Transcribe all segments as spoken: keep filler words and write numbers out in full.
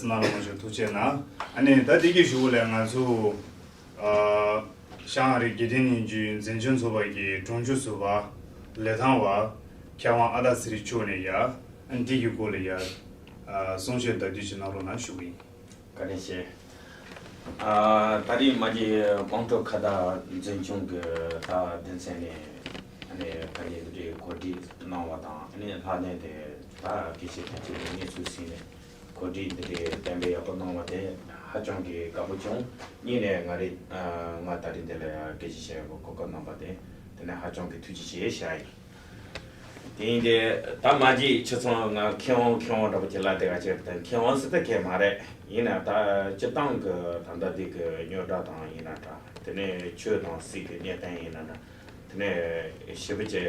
གནང་རོགས་གནང་ཞུ། ཐུགས་རྗེ་གནང་། ཨ་ནི་ད་འདི་གི་གཞུག་ལ་ང་ཚོ་ཨ་ཤང་ཨ་རིའི་དགེ་ལྡན་སྙན་རྒྱུད་འཛིན་སྐྱོང་ཚོགས་པ་གི་དྲུང་ཆེ་ཟུར་པ་ལི་ཐང་བ་མཁས་དབང་ཨ་སྟག་ཚེ་རིང་མཆོག་ནས་ཡ་ཨ་འདི་གི་སྐོར་ལ་ཡ་ཨ་གསུང་བཤད་ཟླ་དུས་ཅིག་གནང་རོགས་གནང་ཞུ་གི་ཡིན། བཀའ་དྲིན་ཆེ། ཨ་ད་རེས་མ་གཞི་སྤང་ཐོག་ཁ་བརྡ་འཛིན་སྐྱོང་གི་ད་སྡེ་ཚན་ནས་ཨ་ནི་ད་རེས་འདི་གོ་སྒྲིག་གནང་བ་དང་། ཨ་ནི་ལྷག་ལྡན་དེ་ད་དགེ་བཤེས་བསྟན་འཛིན་གྱི་གནས་ཚུལ་ཟིན་ནས་གོ་སྒྲིག་འདི་འདྲའི་གཏན་འབེབས་ཡག་པོ་གནང་བ་དེ་ཧ་ཅང་གི་དགའ་པོ་བྱུང་། གཉིས་ནས་ང་རེ་ང་ད་རེས་འདི་ལ་སྐད་ཆ་བཤད་ཡག་གི་གོ་སྐབས་གནང་བ་དེ་དེ་ནས་ཧ་ཅང་གི་ཐུགས་རྗེ་ཆེ་ཞུ་ཡ་ཡིན། དེ་ཡིན་དེ་ད་མ་གཞི་ཁྱེད་ཚོ་ང་མཁས་དབང་མཁས་དབང་འདྲ་པོ་ཅིག་ལབ་བསྡད་ག་ཅིག་དང་མཁས་དབང་ཟེར་ད་གས་མ་རེད། ཡིན་ན་ད་སྤྱི་བཏང་གི་ད་ལྟ་འདི་གི་རྙོག་དྲ་དང་ཡིན་ན་འདྲ། དེ་ནས་ཆོས་དང་སྲིད་ཀྱི་གནས་སྟངས་ཡིན་ན་འདྲ། དེ་ནས་ཞེ་པོ་ཅིག་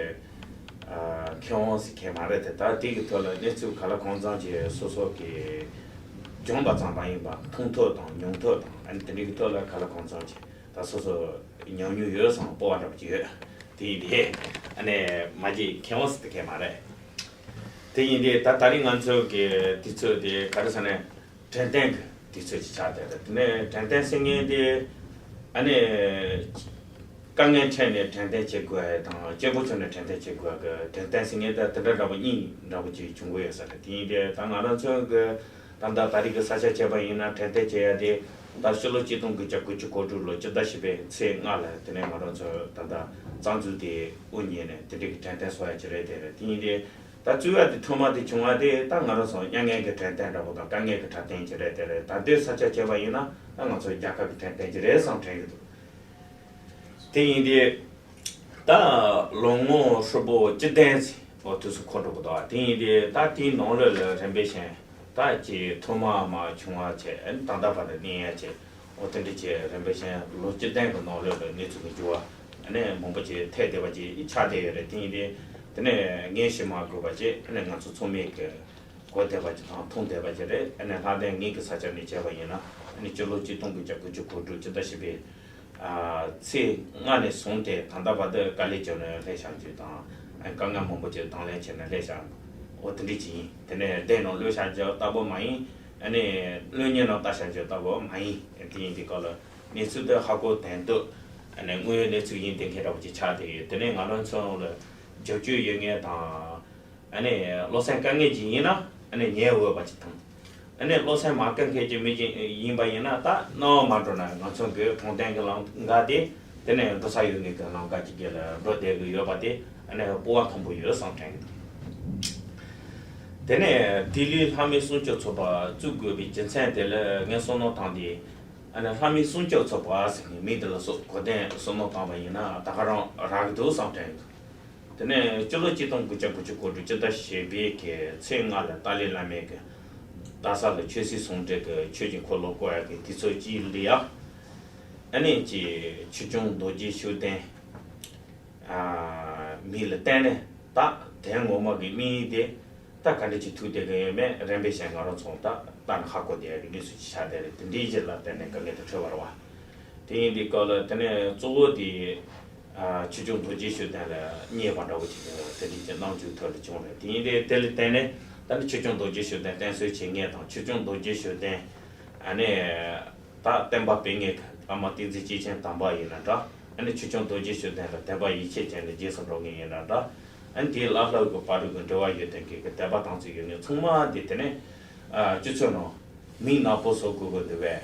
ཨ་མཁས་དབང་ཟེར་མཁན་མ་རེད་དེ། ད་དེ་གི་ཐོག་ལ་གནས་ཚུལ་ག་ལ་གང་འཚམ་ཅིག་སོ་སོ་གི་སྦྱངས་པ་ཙམ་མ་ཡིན་པ་མཐོང་ཐོས་དང་མྱོང་ཐོས་དང་ཨ་ནི་དེ་འདྲ་གི་ཐོག་ལ་ག་ལ་གང་འཚམ་ཅིག་ད་སོ་སོ་ཉམས་མྱོང་ཡོད་བསམ་སྤོབས་པ་འདྲ་པོ་ཅིག་ཡོད། དེ་ཡིན་དེ་ཨ་ནི་མ་གཞི་མཁས་དབང་ཟེར་དེ་གས་མ་རེད། དེ་ཡིན་དེ་ད་ད་རིང་ང་ཚོ་གི་དུས་ཚོད་དེ་ག་རེ་ཟེར་ན། དྲན་རྟེན་གྱི་དུས་ཚོད་ཅིག་ཆགས་བསྡད་རེད། དེ་ནས་དྲན་རྟེན་ཟེར་མཁན་དེ་ཨ་ནི་དཀའ་ངལ་འཕྲད་ནས་དྲན་རྟེན་བྱེད་དགོས་ཡ་དང་སྐྱིད་པོ་བྱུང་ནས་དྲན་རྟེན་བྱེད་དགོས་ཡ་གི་དྲན་རྟེན་ཟེར་མཁན་དེ་དེ་འདྲ་འདྲ་པོ་གཉིས་འདྲ་པོ་ཅིག་བྱུང་གི་ཡོད་ས་རེད། དེ་ཡིན་དེ་ད་ང་རང་ཚོ་གི་ད་ལྟ་ད་རེས་ཀྱི་ས་ཆ་བྱས་པ་ཡིན་ན་དྲན་རྟེན་བྱེད་ཡ་དེ་ད་ཕྱི་ལོ་གཅིག་སྟོང་དགུ་བརྒྱ་དགུ་བཅུ་གོ་དྲུག་ལོ་སྤྱི་ཟླ་བཞི་པའི་ཚེས་ལྔ་ལ་དེ་ནས་ང་རང་ཚོ་ད་ལྟ་རྩ་འཛུགས་དེ་དབུ་བརྙེས་ནས་དེ་འདྲའི་གི་དྲན་རྟེན་བཟོ་ཡ་ཅིག་རེད། དེ་རེད། དེ་ཡིན་དེ། ད་བཙུགས་ཡ་དེ་ཐོག་མ་དེ་བྱུང་བ་དེ་ད་ང་རང་ཚོ་མྱ་ངན་གྱི་དྲན་རྟེན་འདྲ་པོ་དང་དཀའ་ངལ་གྱི་དྲན་རྟེན་ཅིག་རེད། དེ་རེད། ད་ལྟའི་ས་ཆ་བྱས་པ་ཡིན་ན་ད་ང་ཚོ་རྒྱལ་ཁབ་ཀྱི་དྲན་རྟེན་ཅིག་རེད་བསམ་དྲན་གྱི་འདུག་དེ་ཡིན་དེ་ད་ལོ་ངོ་ཧྲིལ་པོ་བཅུ་བདུན་ཙམ་འོ་དུས་སུ་འཁོར་འགྲོ་གི་འདུག་དེ་ཡིན་དེ་ད་དེའི་ནང་ལོགས་ལ་རིམ་པས་བཞིན་ད་ཅིག་ཐོག་མ་མ་བྱུང་བ་བྱས། ཨ་ནི་ད་ལྟ་བར་དུ་གནས་ཡ་བྱས། འོ་དེ་འདྲ་བྱས་རིམ་པས་བཞིན་ལོ་བཅུ་བདུན་གྱི་ནང་ལོགས་ལ་གནས་ཚུལ་གྱི་འགྱུར་བ་ཨ་ནི་མང་པོ་ཅིག་ཐེབས་བསྡད་པ་ཅིག་ཆགས་བསྡད་ཡོད་རེད། དེ་ཡིན་དེ་དེ་ནས་ངས་ཞུ་མ་དགོས་པ་ཅིག་ཨ་ནི་ང་ཚོ་ཚང་མས་ཀྱི་གོ་བསྡད་པ་ཅིག་དང་མཐོང་བསྡད་པ་ཅིག་རེད། ཨ་ནི་ལྷག་དོན་ངེད་ཀྱི་ས་ཆ་ནས་བྱས་པ་ཡིན་ན་ཨ་ནི་སྤྱི་ལོ་གཅིག་སྟོང་དགུ་བརྒྱ་དགུ་བཅུ་གོ་དྲུག་སྤྱི་ཟླ་བཞི་པའི་ཨ་ཚེས་ལྔ་ནས་བཟུང་སྟེ་ད་ལྟ་བར་དུ་དཀའ་ལས་བརྒྱབ་ནས་སླེབས་བཞག་རྒྱུ་དང་། ཨ་དཀའ་ངལ་མང་པོ་ཅིག་དང་ལེན་བྱས་ནས་སླེབས་བཞག་འོ་དེ་འདྲ་ཅིག་ཡིན། དེ་ནས་བསྡད་ནང་ལོག་བཞག་རྒྱུ་ལྟ་བུ་མ་ཡིན། ཨ་ནི་གློད་བརྙན་ནང་ལྟ་བཞག་རྒྱུ་ལྟ་བུ་མ་ཡིན། དེ་ཡིན་དུས་སྐབས་ལ་གནས་ཚུལ་དེ་ཧ་གོ་དོན་དུ་ཨ་ནི་དངོས་ཡོད་གནས་ཚུལ་ཡིན་བསྡད་མཁན་འདྲ་པོ་ཅིག་ཆགས་བསྡད་ཡོད། དེ་ནས་ང་རང་ཚོ་ལ་རྒྱབ་སྐྱོར་ཡོད་མཁན་དང་། ཨ་ནི་བློ་སེམས་དཀར་མཁན་ཅིག་ཡིན་ན་ཨ་ནི་ཉན་འོས་པ་ཅིག་དང་། ཨ་ནི་བློ་སེམས་མ་དཀར་མཁན་ཅིག་མི་ཅིག་ཡིན་པ་ཡིན་ན་ད་སྣང་བ་མ་འགྲོ་ན་ང་ཚོ་གི་དྲང་བདེན་གྱི་ལམ་ཁ་དེ་དེ་ནས་འགྲོ་ས་ཡོད་མཁན་གྱི་ལམ་ཁ་ཅིག་གི་ལ་འགྲོ་བསྡད་ཀྱི་ཡོད་པ་དེ་ཨ་ནི་སྤོབས་པ་མཐོན་པོ་ཡོད་བསམ་དྲན་གྱི་འདུག་དེ་ནས་ལྡི་ལིའི་ལྷ་མིའི་སྲུང་སྐྱོབ་ཚོགས་པ་བཙུགས་དགོས་པའི་རྒྱུ་མཚན་དེ་ལ་ངས་བསམ་བློ་བཏང་སྟེ། ཨ་ནི་ལྷ་མིའི་སྲུང་སྐྱོབ་ཚོགས་པ་ཟེར་མཁན་མིང་དེ་ལ་སོགས་གོ་དོན་བསམ་བློ་བཏང་བ་ཡིན་ན་ད་ག་རང་རག་གི་འདུག་བསམ་དྲན་གྱི་འདུག་དེ་ནས་སྤྱི་ལོ་གཅིག་སྟོང་དགུ་བརྒྱ་དགུ་བཅུ་གོ་དྲུག་སྤྱི་ཟླ་བཞི་པའི་གི་ཚེས་ལྔ་ལ་ཏཱ་ལའི་བླ་མས་གི་ཏཱ་ས་ལ་ཆོས་སྲིད་ཟུང་འབྲེལ་གི་ཆོས་ཀྱི་འཁོར་ལོ་བསྐོར་ཡག་གི་དུས་ཚོད་ཅིག་ལ་ཡ། ཨ་ནི་ཅིག་ཆོས་སྐྱོང་རྡོ་རྗེ་ཤུགས་ལྡན་ཨ་མིང་ལ་བརྟེན་ནས་ད་དོན་ངོ་མ་གི་དམིགས་ཡུལ་དེ་ད་ག་འདྲ་ཅིག་ཐུག་བསྡད་གི་ཡོད་མེད་རིམ་པས་བཞིན་ང་རང་ཚོ་ད་ལྟ་ན་ཧ་གོ་བསྡད་ཡག་གི་གནས་ཚུལ་ཅིག་ཆགས་བསྡད་རེད། དེ་འདྲའི་རྗེས་ལ་བརྟེན་ནས་དཀའ་ངལ་དེ་འཕྲད་པ་རེད་བ། དེ་ཡིན་དུས་སྐབས་ལ་དེ་ནས་གཙོ་བོ་དེ་ཨ་ཆོས་སྐྱོང་རྡོ་རྗེ་ཤུགས་ལྡན་ལ་བརྙས་པ་འདྲ་བོ་ཅིག་དེ་འདྲའི་ཅིག་གནང་རྒྱུའི་ཐོག་ལ་བྱུང་རེད། དེ་ཡིན་དུས་དེ་ལ་བརྟེན་ནས་ད་ནི་ཆོས་སྐྱོང་རྡོ་རྗེ་ཤུགས་ལྡན་བསྟེན་གསོལ་བྱེད་མཁན་དང་ཆོས་སྐྱོང་རྡོ་རྗེ་ཤུགས་ལྡན་ཨ་ནི་ད་བསྟན་པ་སྤེལ་མཁན་གྱི་བླ་མ་བསྟན་འཛིན་སྐྱེས་ཆེན་དམ་པ་ཡིན་ན་འདྲ། ཨ་ནི་ཆོས་སྐྱོང་རྡོ་རྗེ་ཤུགས་ལྡན་ལ་དད་པ་ཡིད་ཆེས་བྱས་ནས་རྗེས་སུ་འགྲོ་མཁན་ཡིན་ན་འདྲ། ཨ་ནི་དེའི་བླ་སློབ་ཀྱི་བར་དུ་གི་འབྲེལ་བ་ཡོད་དེ་གི་གི་དད་པ་དམ་ཚིག་ཡོད་མཁན་ཚང་མ་དེ་དེ་ནས་ཨ་སྤྱི་ཚོགས་ནང་མིང་ནག་པོ་བཟོ་དགོས་ཀྱི་འདུག་པས།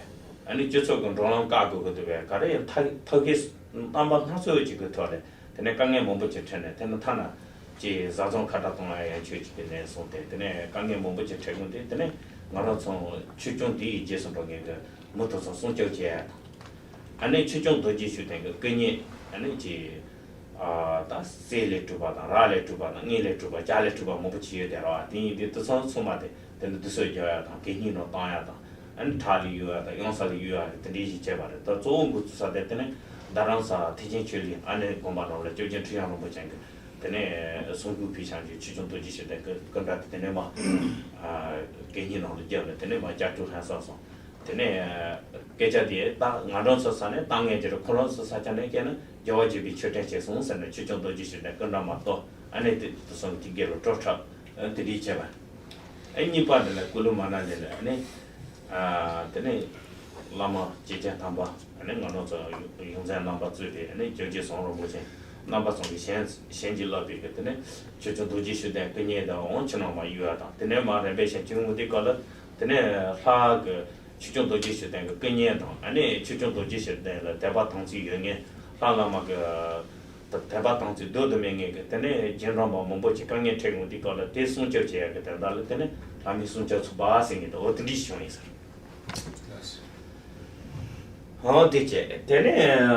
ཨ་ནི་སྤྱི་ཚོགས་ཀྱི་འགྲོ་ལམ་བཀག་དགོས་ཀྱི་འདུག་པས། ག་རེ་ཡང་ཐ་ཐབས་ཤེས་རྣམ་པ་སྣ་ཚོགས་ཅིག་གི་ཐོག་ལས་དེ་ནས་དཀའ་ངལ་མང་པོ་ཅིག་འཕྲད་ནས་དེ་ནས་ཐ་ན་ཅིག་བཟའ་ཚང་ཁ་བྲལ་གཏོང་ཡ་ཡང་ཆོས་ཅིག་གི་ནས་སོང་སྟེ་དེ་ནས་དཀའ་ངལ་མང་པོ་ཅིག་འཕྲད་ཀྱི་འདུག་དེ་ནས་ང་རང་ཚོ་ཆོས་སྐྱོང་འདི་ཡི་རྗེས་སུ་འགྲོ་མཁན་གྱི་མི་དེ་ཚོ་སྲུང་སྐྱོབ་བྱེད་ཡ་དང་། ཨ་ནི་ཆོས་སྐྱོང་རྡོ་རྗེ་ཤུགས་ལྡན་གྱི་སྐུ་བརྙན་ཨ་ནི་ཅིག་ཨ་ད་གསེར་ལས་གྲུབ་པ་དང་རག་ལས་གྲུབ་པ་དང་དངུལ་ལས་གྲུབ་པ་ལྕགས་ལས་གྲུབ་པ་མང་པོ་ཅིག་ཡོད་དེ་རེད་བ། དེ་ཡིན་དུས་དེ་ཚོ་ཚང་མ་དེ་དེ་འདྲ་བསྡུ་གསོག་རྒྱག་ཡ་དང་གད་སྙིགས་ནང་བཏང་ཡ་དང་ཨ་ནི་བྲག་ལ་གཡུག་ཡ་དང་གཡང་ས་ལ་གཡུག་ཡ་དེ་འདྲའི་ཞིག་བྱས་པ་རེད། ད་གཙོ་བོ་འགོ་བཙུགས་ས་དེ་དེ་ནི་རྡ་རམ་ས་ཐེག་ཆེན་ཆོས་གླིང་ཨ་ནི་དགོན་པ་ནང་ལ་སྐྱབས་རྗེ་ཁྲི་བྱང་རིན་པོ་ཆེ་གི་དེ་ནས་གསུང་འབུལ་ཕུལ་བྱང་གི་ཆོས་སྐྱོང་རྡོ་རྗེ་ཤུགས་ལྡན་གྱི་སྐུ་འདྲ་དེ་དེ་ནས་མ་གད་སྙིགས་ནང་ལ་བརྒྱབ་ནས་དེ་ནས་མ་ལྕགས་སྒྲོག་ཧན་སོང་སོང་། དེ་ནས་སྐད་ཆ་དེ་ད་ང་རང་ཚོ་ས་ནས་ད་ངས་དེ་རུ་ཁོ་རང་ཚོ་ས་ཆ་ནས་སྐད་ན་རྒྱལ་བ་དགྱེས་པའི་མཆོད་སྤྲིན་བྱས་སོང་ཟེར་ནས་ཆོས་སྐྱོང་རྡོ་རྗེ་ཤུགས་ལྡན་སྐུ་འདྲ་མ་གཏོགས་ཨ་ནི་དེ་དེ་སོང་དེ་དགེ་ལ་སྤྲོ་འཁྲབ་དེ་འདྲའི་བྱས་པ། ཨེ་གཉིས་པ་འདི་ལ་ཀུ་ལུ་མ་ན་ལི་ལ་ཨ་ནི་ཨ་དེ་ནས་བླ་མ་སྐྱེས་ཆེན་དམ་པ་ཨ་ནི་ང་རང་ཚོ་ཡོངས་འཛིན་རྣམ་པ་གཙོས་པའི་ཨ་ནི་ཇོ་རྗེ་ཟམ་རིན་པོ་ཆེ་རྣམ་པ་ཚོ་གིས་བྱིན་བྱིན་གྱིས་བརླབས་པའི་གི་དེ་ནས་ཆོས་སྐྱོང་རྡོ་རྗེ་ཤུགས་ལྡན་སྐུ་བརྙན་དང་ཨོང་ཕྱི་ནང་མ་གཡུག་ཡ་དང་། དེ་ནས་མ་རིམ་པས་བྱས་བཅུ་དགུ་དེ་སྐབས་ལ་དེ་ནས་ལྷ་གི་ཆོས་སྐྱོང་རྡོ་རྗེ་ཤུགས་ལྡན་གྱི་སྐུ་བརྙན་དང་། ཨ་ནི་ཆོས་སྐྱོང་རྡོ་རྗེ་ཤུགས་ལྡན་ལ་དད་པ་དམ་ཚིག་ཡོད་མཁན་ལྷ་བླ་མ་གི་དད་པ་དམ་ཚིག་བསྡུ་དུ་མེད་མཁན་གྱི་དེ་ནས་རྗེས་འབྲང་པ་མང་པོ་ཅིག་དཀའ་ངལ་འཕྲད་ཡོང་དུས་སྐབས་ལ་དེ་སྲུང་སྐྱོབ་བྱེད་ཡག་གི་དོན་དག་ལ་དེ་ནས་ལྷ་མིའི་སྲུང་སྐྱོབ་ཚོགས་པ་ཟེར་མཁན་དེ་འོ་དེ་འདྲ་ཞིག་བྱུང་ཡིན་ཟེར། འོ་དེ་བྱས་དེ་ནས་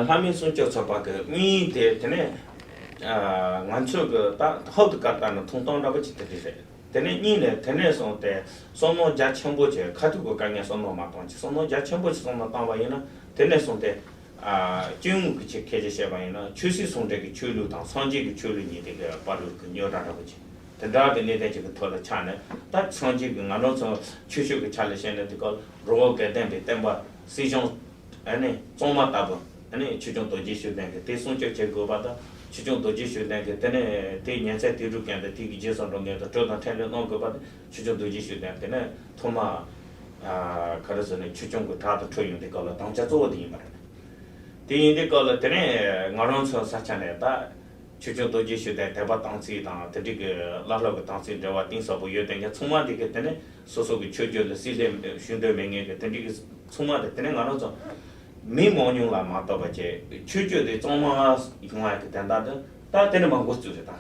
ལྷ་མིའི་སྲུང་སྐྱོབ་ཚོགས་པ་གི་དམིགས་ཡུལ་དེ་དེ་ནས་ང་ཚོ་གི་ད་ཧོབ་ཏུ་བཀར་ལྟ་ན་ཐོང་སྟངས་འདྲ་པོ་ཅིག་དེ་འདྲ་རེད། དེ་ནས་གཉིས་ནས་དེ་ནས་བཟུང་སྟེ་བསམ་བློ་རྒྱ་ཆེན་པོ་བྱས། ཁ་ཐུག་གི་དཀའ་ངལ་བསམ་བློ་མ་བཏང་ཅིག་བསམ་བློ་རྒྱ་ཆེན་པོ་ཞིག་བསམ་བློ་བཏང་བ་ཡིན་ན་དེ་ནས་བཟུང་སྟེ། ཨ་སྐྱེ་དངོས་ཀྱི་ཆེད་སྐད་ཆ་བཤད་པ་ཡིན་ན་ཆོས་སྲིད་ཟུང་འབྲེལ་གྱི་ཆོས་ལུགས་དང་སངས་རྒྱས་ཀྱི་ཆོས་ལུགས་གཉིས་དེ་གའི་བར་ལུགས་ཀྱི་རྙོག་དྲ་འདྲ་པོ་ཅིག་དེ་འདྲ་གི་གནད་དོན་ཅིག་གི་ཐོག་ལ་ཆགས་ནས། ད་སངས་རྒྱས་ཀྱི་ང་རང་ཚོ་ཆོས་ཕྱོགས་ཀྱི་ཆ་ལ་བཤད་ན་དེ་སྐབས་རི་བོ་དགེ་ལྡན་པའི་བསྟན་པ་སྲིད་གཞུང་ཨ་ནི་གཙང་མ་ལྟ་བུ་ཨ་ནི་ཆོས་སྐྱོང་རྡོ་རྗེ་ཤུགས་ལྡན་གྱིས་དེ་སྲུང་སྐྱོབ་བྱེད་དགོས་པ་དང་། ཆོས་སྐྱོང་རྡོ་རྗེ་ཤུགས་ལྡན་གྱིས་དེ་ནས་དེའི་ཉན་ཚད་དེ་རུ་མཁན་དང་དེ་གི་རྗེས་སུ་འགྲོ་མཁན་དང་གྲོས་དང་ཁྲིམས་ལུགས་གནང་དགོས་པ་དང་། ཆོས་སྐྱོང་རྡོ་རྗེ་ཤུགས་ལྡན་དེ་ནས་ཐོག་མ་ཨ་ག་རེ་ཟེར་ནས་ཆོས་སྐྱོང་གི་བྲག་ཏུ་ཁྲིད་ཡོང་དུས་སྐབས་ལ་དམ་བཅའ་གཙོ་བོ་དེ་ཡིན་པ་རེད། དེ་ཡིན་དུས་སྐབས་ལ་དེ་ནས་ང་རང་ཚོ་ས་ཆ་ནས་ད་ཆོས་སྐྱོང་རྡོ་རྗེ་ཤུགས་ལྡན་དད་པ་དམ་ཚིག་དང་དེ་འདྲའི་གི་བླ་སློབ་ཀྱི་དམ་ཚིག་འབྲེལ་བ་གཏིང་ཟབ་པོ་ཡོད་དེ། ངས་ཚང་མ་དེ་གི་དེ་ནས་སོ་སོ་གི་ཆོས་བརྒྱུད་ལ་སྲིད་ལས་ཞུ་འདོད་མེད་མཁན་གི་དེ་འདྲའི་གི་ཚང་མ་དེ་དེ་ནས་ང་རང་ཚོ་མི་མང་ཉུང་ལ་མ་ལྟོས་པ་བྱས་ཆོས་བརྒྱུད་དེ་གཙང་མ་ཡོང་བ་གི་དོན་དག་དེ་ད་དེ་ནས་མ་འགོ་བཙུགས་རེད་ད།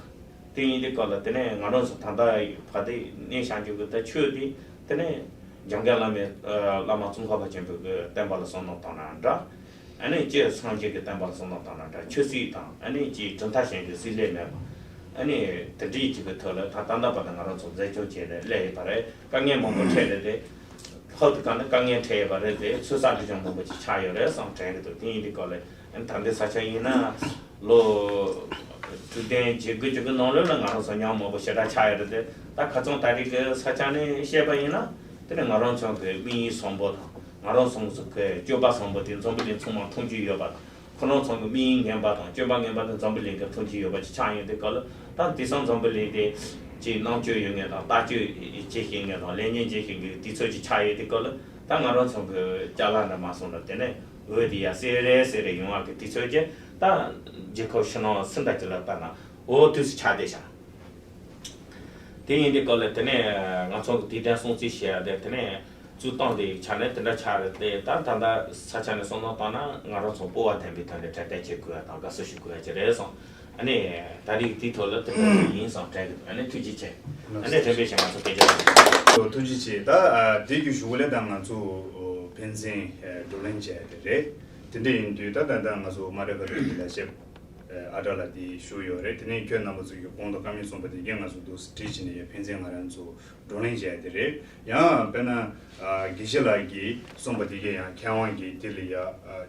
དེ་ཡིན་དུས་སྐབས་ལ་དེ་ནས་ང་རང་ཚོ་ད་ལྟ་ཕ་དེ་གནས་བཞག་རྒྱུ་གི་ད་ཆོས་དེ་དེ་ནས་འཇམ་མགོན་བླ་མའི་ཨ་བླ་མ་ཙོང་ཁ་པ་ཆེན་པོའི་གི་བསྟན་པ་ལ་བསམ་བློ་བཏང་ན་འདྲ། ཨ་ནི་སྤྱིར་སངས་རྒྱས་ཀྱི་བསྟན་པ་ལ་བསམ་བློ་བཏང་ན་འདྲ། ཆོས་སྲིད་དང་ཨ་ནི་སྤྱིར་གྲུབ་མཐའ་གཞན་གྱི་སྲིད་ལས་མེད་པ། ཨ་ནི་དེ་འདྲའི་ཅིག་གི་ཐོག་ལ་ད་ད་ལྟ་བར་དུ་ང་རང་ཚོ་འཛིན་སྐྱོང་བྱས་ནས་སླེབས་ཡོད་པ་རེད། དཀའ་ངལ་མང་པོ་འཕྲད་རེད་དེ། ཧོབ་ཏུ་བཀར་ན་དཀའ་ངལ་འཕྲད་ཡོད་པ་རེད་དེ། ཚོད་བསགས་དེ་ཅུང་མང་པོ་ཅིག་ཆགས་ཡོད་རེད་བསམ་དྲན་གྱི་འདུག་དེ་ཡིན་དུས་སྐབས་ལ་ཨ་ནི་ད་ལྟའི་ས་ཆ་ཡིན་ན་ལོ་དྲུག་བདུན་བརྒྱད་དགུ་བཅུ་གི་ནང་ལོགས་ལ་ང་རང་ཚོ་ཉམས་མང་པོ་ཞེ་དྲག་ཆགས་ཡོད་རེད་དེ། ད་ཁ་སང་ད་རེས་ཀྱི་ས་ཆ་ནས་བཤད་པ་ཡིན་ན་དེ་ནི་ང་རང་ཚོ་གི་དམིགས་ཡུལ་བཟང་པོ་དང་ང་རང་ཚོ་གི་སྤྱོད་པ་བཟང་པོ་དེ་འཛམ་བུ་གླིང་ཚང་མར་མཐོང་རྒྱུ་ཡོད་པ་དང་། ཁོ་རང་ཚོ་གི་དམིགས་ཡུལ་ངན་པ་དང་སྤྱོད་པ་ངན་པ་དེ་འཛམ་བུ་གླིང་གི་མཐོང་རྒྱུ་ཡོད་པ་ཅིག་ཆགས་ཡོང་དུས་སྐབས་ལ། ད་དེང་སང་འཛམ་བུ་གླིང་དེ་ཅིག་རྣམ་དཔྱོད་ཡོད་མཁན་དང་ལྟ་སྤྱོད་བྱེད་ཤེས་མཁན་དང་ལས་གཉེར་བྱེད་ཤེས་མཁན་གྱི་དུས་ཚོད་ཅིག་ཆགས་ཡོད་དུས་སྐབས་ལ། ད་ང་རང་ཚོ་གི་ཅ་ལག་འདྲ་མ་སོང་ལ་དེ་ནས་འོད་དེ་ཡར་སེ་རེ་སེ་རེ་ཡོང་བ་གི་དུས་ཚོད་ཀྱི་ད་རྒྱལ་ཁབ་ཕྱི་ནང་སུ་འདྲ་ཅིག་ལ་ལྟ་ན་འོ་དུས་སུ་ཆགས་བསྡད་ཤག་དེ་ཡིན་དུས་སྐབས་ལ་དེ་ནས་ང་ཚོ་གི་དུས་དྲན་སྲུང་བརྩི་བྱེད་ཡ་དེ་དེ་ནས་བཙུགས་སྟངས་དེ་ཆ་ནས་དེ་འདྲ་ཆགས་རེད་དེ། ད་ད་ལྟ་ས་ཆ་ནས་བསམ་བློ་བཏང་ན་ང་རང་ཚོ་སྤོབས་པ་ལྡན་པའི་ཐོག་ནས་གྲ་སྒྲིག་བྱེད་དགོས་ཡ་དང་དགའ་བསུ་ཞུ་དགོས་ཡ་ཅིག་རེད་བསམ། ཨ་ནི་ད་རེས་དེའི་ཐོག་ལ་དེ་འདྲ་ཡིན་བསམ་དྲན་གི་འདུག་ཨ་ནི་ཐུགས་རྗེ་ཆེ། ཨ་ནི་དྲན་པའི་ཞེ་མ་ཚོ་སྐད་ཆ་དང་། ཐུགས་རྗེ་ཆེ། ད་དེ་གི་གཞུག་ལས་ད་ང་ཚོ་ཕན་ཚུན་བགྲོ་གླེང་བྱས་ཏེ་རེད། དེ་འདྲ་ཡིན་དུས་ད་ད་ད་ང་ཚོ་མ་རེ་ཁ་ཐུག་གི་ལ་ཞེབ་ཨ་དྲ་ལ་དེ་ཞུ་ཡོད་རེད། དེ་ནས་ཁྱོད་རྣམ་པ་ཚོ་གི་གོང་དུ་བཀའ་མོལ་གསུངས་པ་དེ་གས་ང་ཚོ་འདུག་སེ་བྲིས་བྱས་ནས་ཕན་ཚུན་ང་རང་ཚོ་བགྲོ་གླེང་བྱས་ཏེ་རེད། ཡང་དཔེར་ན་དགེ་བཤེས་ལགས་ཀྱིས་གསུངས་པ་དེ་གས་ཡང་མཁས་དབང་གིས་དེ་ལ་ཡ་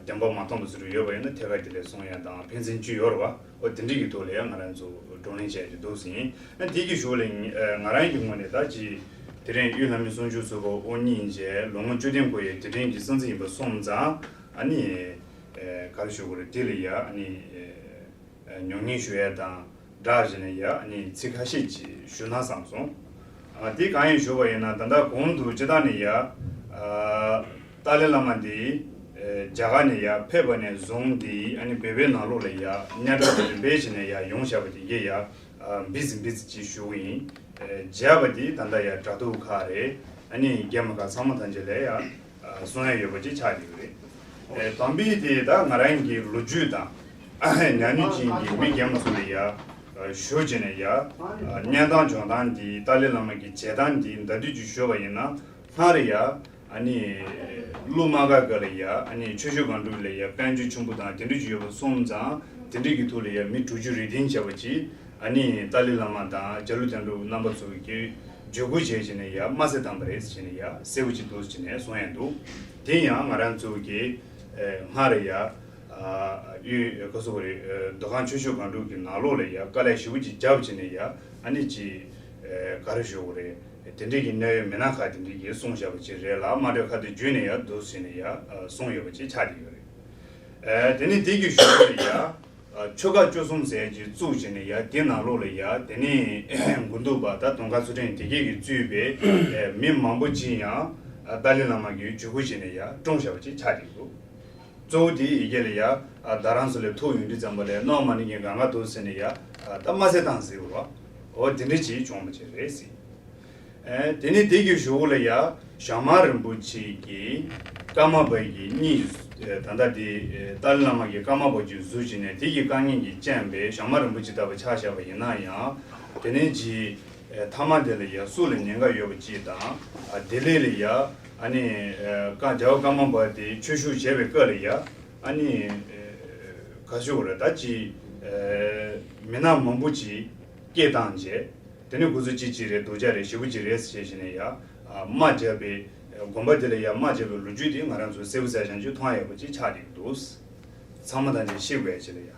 བདེན་པ་མ་མཐོང་བ་ཟེར་ཡོད་པ་ཡིན་ན་ཐད་ཀར་དེ་ལ་གསུང་ཡ་དང་ཕན་ཚུན་བཅུག་ཡོད་རེད་བ། ཨོ་དེ་འདྲ་གི་ཐོག་ལ་ཡང་ང་རང་ཚོ་བགྲོ་གླེང་བྱས་ཏེ་འདུག་ཟིན། ཨ་དེ་གི་ཞོར་ལ་ང་རང་གི་ངོས་ནས་ད་ཅི་དེ་རིང་དབུས་ལྷ་མི་གསུང་ཆོས་ཚོགས་པ་དབུ་བརྙེས་རྗེས་ལོ་ངོ་བཅུ་བདུན་འཁོར་ཡའི་དུས་དྲན་གྱི་སྲུང་བརྩི་ཡིན་པ་སོང་ཙང་། ཨ་ནི་ག་རེ་ཞུ་དགོས་རེད། དེ་ལ་ཡ་ཨ་ནི་ཉོ་ཉེས་ཞུ་ཡ་དང་སྦྲགས་བྱས་ནས་ཡ་ཨ་ནི་ཚིག་ཁ་ཤས་ཅིག་ཞུ་ན་བསམ་སོང་། ཨ་དེ་གང་ཡིན་ཞུ་བ་ཡིན་ན་ད་ལྟ་གོང་དུ་སྤྱིར་བཏང་ནས་ཡ་ཨ་ཏཱ་ལའི་བླ་མ་འདི་ཨ་རྒྱ་གར་ནས་ཡར་ཕེབས་པ་ནས་བཟུང་སྟེ་ཨ་ནི་བོད་པའི་ནང་ལོགས་ལ་ཡར་གནས་གྲགས་རིམ་པས་བྱས་ནས་ཡར་ཡོང་བཞག་པ་དེ་གས་ཡར་ཨ་འབི་ཙི་འབི་ཙི་ཅིག་ཞུ་གི་ཡིན། ཨ་བྱས་པ་དེ་ད་ལྟ་ཡར་དྲ་ཐོག་ཁག་རེད། ཨ་ནི་རྒྱ་མི་ཁག་ཚང་མ་ཐམས་ཅད་ལ་ཡར་ཨ་གསུང་ཡ་ཡོད་པ་ཅིག་ཆགས་ཀྱི་ཡོད་རེད། ཨ་དམ་པའི་དེ་ད་ང་རང་གི་ལོ་རྒྱུས་དང་ཉམས་མྱོང་ཅན་གྱི་མི་རྒན་མོ་ཚོ་ལ་ཡར་ཨ་ཞུ་བྱས་ནས་ཡར་ཨ་གནས་སྟངས་སྦྱོང་སྟངས་འདི་ཏཱ་ལའི་བླ་མ་གི་བྱེད་སྟངས་འདི་ད་དུས་ཀྱི་ཞུ་བ་ཡིན་ན་སྔར་ཡར། ཨ་ནི་ཀླུ་དམར་དཀར་སྒང་ལ་ཡ་ཨ་ནི་ཆུ་ཤུར་སྒང་དྲུག་ལ་ཡ་དཔལ་འབྱོར་ཆེན་པོ་དང་དེ་འདྲ་ཅིག་ཡོད་པ་སོང་ཙང་དེ་འདྲ་གི་ཐོག་ལ་ཡ་མི་དྲུག་ཅུ་རེ་བདུན་བྱས་པ་ཅིག་ཨ་ནི་ཏཱ་ལའི་བླ་མ་དང་འཇའ་ལུ་དོན་གྲུབ་རྣམ་པ་ཚོ་གིས་བརྒྱུད་སྐུར་བྱས་བྱས་ནས་ཡ་དམར་བསད་བཏང་པ་རེད་ཟེར་བྱས་ནས་ཡ་གསལ་པོ་ཅིག་འདུག་ཟེར་བྱས་ནས་གསུང་ཡ་འདུག་དེ་ཡང་ང་རང་ཚོ་གིས་ཨ་སྔར་ཡ་ཨ་ཡུལ་ག་སོ་ག་རེ་མདོ་ཁམས་ཆུ་ཤུར་སྒང་དྲུག་གི་ནང་ལོགས་ལ་ཡ་དཀའ་ལས་ཞེ་པོ་ཅིག་བརྒྱབ་བྱས་ནས་ཡ་ཨ་ནི་ཅིག་ཨ་ག་རེ་ཞུ་དགོས་རེད། དེ་འདྲའི་གི་གནད་ཡོད་མི་སྣ་ཁག་དེ་འདྲའི་གིས་གསུངས་བཞག་པ་ཅིག་རེད་ལ། དམར་ཤོག་ཁ་བརྡ་བརྒྱུད་ནས་ཡར་འདུག་ཟེར་ནས་ཡར་གསུངས་ཡོད་པ་ཅིག་ཆགས་ཀྱི་ཡོད་རེད། དེ་ནས་དེ་གི་གཞུག་ལ་ཡར་ ཆོས་ཁ་བཅུ་གསུམ་ཟེར་གྱི་བཙུགས་བྱས་ནས་ཡ་དེ་ནང་ལོགས་ལ་ཡ་དེ་ནས་དགུ་འདུག་པ་ད་དུང་ཁ་ཚུར་ཕྲན་དེ་གས་ཀྱིས་གཙོས་པའི་མི་མང་པོ་ཅིག་ཡང་ཏཱ་ལའི་བླ་མ་གི་བྱུས་ཁུར་བྱས་ནས་ཡ་བཀྲོངས་བཞག་པ་ཅིག་ཆགས་ཀྱི་འདུག་གཙོ་བོ་དེ་ཡི་གེ་ལ་ཡ་རྡ་རམ་ས་ལའི་ཐུག་ཡོང་དུས་ཙམ་པ་ལ་ནོར་མ་ནི་གི་གང་ག་འདུག་ཟེར་ནས་ཡ་ད་མ་ཟེར་བཏང་ཟེར་བ་འོ་དེ་འདྲ་ཅིག་བྱུང་བ་ཅིག་རེད་ཟེར། དེ་ནས་དེ་གི་གཞུག་ལ་ཡ་ཞྭ་དམར་རིན་པོ་ཆེ་གི་ཀརྨ་པ་གི་གཉིས་ད་ལྟ་དེ་ཏཱ་ལའི་བླ་མ་གི་ཀརྨ་པ་གི་གཟུགས་ཅིག་ནས་དེ་གི་དཀའ་ངལ་གྱིས་རྐྱེན་པས་ཞྭ་དམར་རིན་པོ་ཆེ་ལྟ་བུ་ཆགས་བཞག་པ་ཡིན་ན་ཡང་དེ་ནས་ཀྱི་མཐའ་མ་དེ་ལ་ཡ་སུ་ལ་ཉེན་ཁ་ཡོད་པ་ཅིག་དང་ལྡི་ལི་ལ་ཡ་ཨ་ནི་ཀ་རྒྱལ་བ་ཀརྨ་པ་དེ་ཆོས་ཞུགས་བྱས་པའི་སྐབས་ལ་ཡ་ཨ་ནི་ག་ཞུ་བ་རེད་ད་ཅི་མི་སྣ་མང་པོ་ཅིག་སྐད་བཏང་རྗེས། དེ་ནས་ཁོ་ཚོ་ཅི་ཅི་རེད་སྡུག་ཅག་རེད་ཞེ་པོ་ཅིག་རེད་ཟེར་བྱས་ནས་ཡ། དམག་བརྒྱབ་པའི་དགོན་པ་དེ་ལ་ཡ་དམག་བརྒྱབ་པའི་ལོ་རྒྱུས་དེ་ང་རང་ཚོ་གསལ་པོ་གསལ་རྐྱང་ཅིག་མཐོང་ཡག་པོ་ཅིག་ཆགས་བསྡད་འདུག་ཚང་མ་དང་ཅིག་ཤེས་དགོས་ཡ་ཅིག་ལ་ཡ།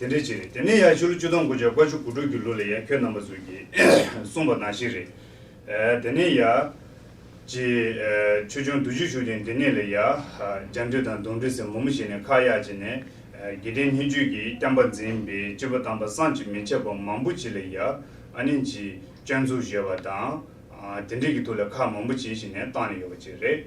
དེ་འདྲ་ཅིག་རེད། དེ་ནས་ཡ་ཕྱི་ལོ་ཆིག་སྟོང་དགུ་བརྒྱ་བརྒྱད་ཅུ་གོ་དྲུག་གི་ལོ་ལ་ཡ་ཁྱོད་རྣམ་པ་ཚོ་གིས་གསུངས་པ་ནང་བཞིན་རེད། དེ་ནས་ཡ། ཅེས། ཆོས་སྐྱོང་རྡོ་རྗེ་ཤུགས་ལྡན་འདི་ནས་ལ་ཡ། རྒྱ་འདྲེ་དང་གདོན་འདྲེ་ཟེར་མང་པོ་ཞིག་ནས་ཁ་གཡར་བྱས་ནས། དགེ་ལྡན་སྙན་བརྒྱུད་ཀྱི་བསྟན་པ་འཛིན་པའི་སྤྱི་བོ་དམ་པ་བསམ་གྱིས་མི་ཁྱབ་པ་མང་པོ་ཅིག་ལ་ཡ། ཨ་ནི་ཅིག་སྐྱོན་འཛུགས་བྱས་པ་དང་། དེ་འདྲས་ཀྱི་ཐོག་ལ་ཁ་མང་པོ་ཅིག་ཞིག་ནས་བཏང་ནས་ཡོད་པ་ཅིག་རེད།